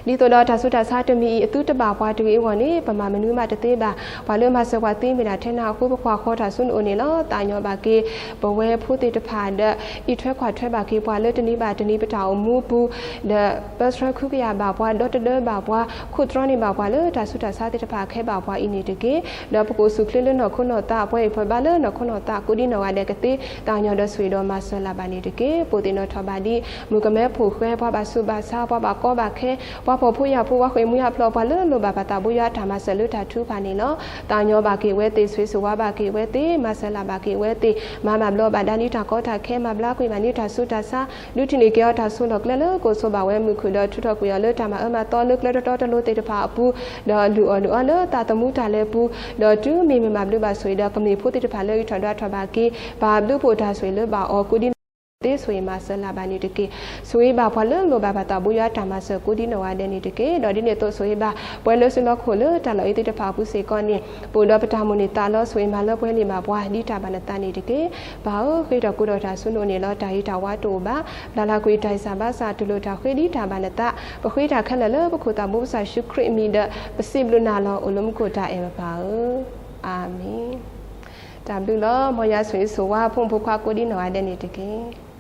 ဒ်သိးဒီးတၢ်ဆူးတၢ်ဆါတမံၤအံၤ အသုတဘၣ်ပှၤတဂ့ၤအဂီၢ်န့ၣ် ပမၤမနုၤမးတသ့ဘၣ်. ပှၤလၢမၤစၢၤပှၤသ့မ့ၢ်ဒၣ်ထဲနၤအဃိ ပကွၢ်ဃီၤတၢ်ဆိနအိၣ်န့ၣ်လီၤ. သးကညီၤဘၣ်က့ၤ ပဝဲဖိသ့ၣ်တဖၣ်ဒီး အံးထွဲကွၢ်ထွဲဘၣ်က့ၤပှၤလၢတနံၤဘၣ်တနံၤပတၢ်အိၣ်မူပူၤ ဒီးပၢဆှၢခုကယာ်ဘၣ်ပှၤ ဒီတဒၢဘၣ်ပှၤ ခိးတြီန့ၢ်ဘၣ်ပှၤလၢတၢ်ဆူးတၢ်ဆါသ့ၣ်တဖၣ်ခဲဘၣ်ပှၤအံၤန့ၣ်တက့ၢ်. ဒီးပကအိၣ်ဆူၣ်ချ့လၢနီၢ်ခိနီၢ်သး ပှၤအံၤပှၤဘါလၢနီၢ်ခိနီၢ်သး ကိးဒံနီၢ်ဂၤဒဲးကသ့ သးကညီၤဒီးဆိၣ်ဂ့ၤဒီးမၤစၢၤလၢ်ဘၣ်န့ၣ်တက့ၢ်. ပိာ်သ့ၣ်နီၣ်ထီၣ်ဘၣ်ဒ် မုၣ်ကမဲဖိဃဲ ပှၤဘၣ်ဆူးဘၣ်ဆါ ပှၤဘၣ်ကီဘၣ်ခဲ ပှၤဖှီၣ်ဖိယာ်ဖိ ပှၤဃ့ၢ်မှံဟးဖျိး ပှၤလၢလိၣ်ဘၣ်ပသးဘိယွၤတၢ်မၤစၢၤလၢတၢ်ထုကဖၣ်န့ၣ်လီၤ. သးကညီၤဘၣ်က့ၤဝဲသ့ၣ် ဆိၣ်ဂ့ၤဆိၣ်ဝါဘၣ်က့ၤဝဲသ့ၣ် မၤစၢၤလၢ်ဘၣ်က့ၤဝဲသ့ၣ် မၤဘၣ်ဘျီးဘၣ်ဒါလံတၢ်ကီတၢ်ခဲ မၤဘျါကွံာ်ဘၣ်န့ၢ်တၢ်ဆူးတၢ်ဆါ ဒုးထံၣ်န့ၢ်က့ၤအီၤတၢ်ဆိးလီၢ်ကျဲလၢကအိၣ်ဆိးဘၣ်ဝဲမုၢ်ခုၣ်ဒီး ထုးထီၣ်ကွံာ်အီၤလၢတၢ်မၤအၢမၤသီလၢကျဲတီတီတလိၤသ့ၣ်တဖၣ်အပူၤ ဒီးလုၢ်အီၣ်လုၢ်အီလၢသးသမူတၢ်လဲၤပူၤ ဒီးတုၤမ့ၢ်မ့ၢ်ဘၣ်ဘျုးဘၣ်ဆိၣ်ဂ့ၤဒီး ကမ့ၢ်ဖိသ့ၣ်တဖၣ်လၢအံးထွဲဒီးထွဲဘၣ်က့ၤ ဘၣ်ဘျုးဖှိၣ်တၢ်ဆိၣ်ဂ့ၤလၢဘၣ်အီၤ ကိးဒံနီၢ်ဂၤဒဲးကသ့ ဆိၣ်ဂ့ၤမၤစၢၤလၢ်ဘၣ်န့ၣ်တက့ၢ်. ဆိၣ်ဂ့ၤဘၣ်ပှၤလၢလိၣ်ဘၣ်ပသးဘိယွၤတၢ်မၤစၢၤ ကိးဒံနီၢ်ဂၤဒဲးန့ၣ်တက့ၢ်. ဒီးဒ်န့ၣ်အသိးဆိၣ်ဂ့ၤဘၣ် ပှၤလၢစုလီၢ်ခိၣ်လၢတၢ်လီၢ်အံၤသ့ၣ်တဖၣ်အပူၤစ့ၢ်ကီးန့ၣ် ပအိၣ်ဒီးပတၢ်မိၣ်န့ၢ်သးလီ ဆိၣ်ဂ့ၤမၤလၢပှဲၤန့ၢ်ဘၣ်ပှၤ ဒ်တၢ်ဘၣ်နသးန့ၣ်တက့ၢ်. ပၢ်ဧၢ, ဃ့တၢ်ကိးဒီးတၢ်ဆိနအိၣ်န့ၣ်လီၤ. တၢ်ဂ့ၤတၢ်ဝါတအိၣ်ဘၣ်. ပျၢ်လၢကွံာ်တၢ်ဂံၢ်စၢ်ဘါစၢ် တူၢ်လိာ်တၢ်ဃ့ဒ်တၢ်ဘၣ်နသး. ပဃ့တၢ်ခဲလၢာ်လၢပခိၣ်သးဘိပဆၣ်ယ့ၣ်ၡူးခရံာ်အမံၤဒီး ပစံးဘျုးနၤလီၤ. အိၣ်လၢမူခိၣ်တၢ်အဲၣ်ပပၢ်ဧၢ, အၤမ့ၣ်. တၢ်ဘျုးလီၤ. မ်ယွၤဆိၣ်ဂ့ၤဆိၣ်ဝါ ဖိမုၣ်ဖိခွါကိးဒံနီၢ်ဂၤဒဲးန့ၣ်တက့ၢ်.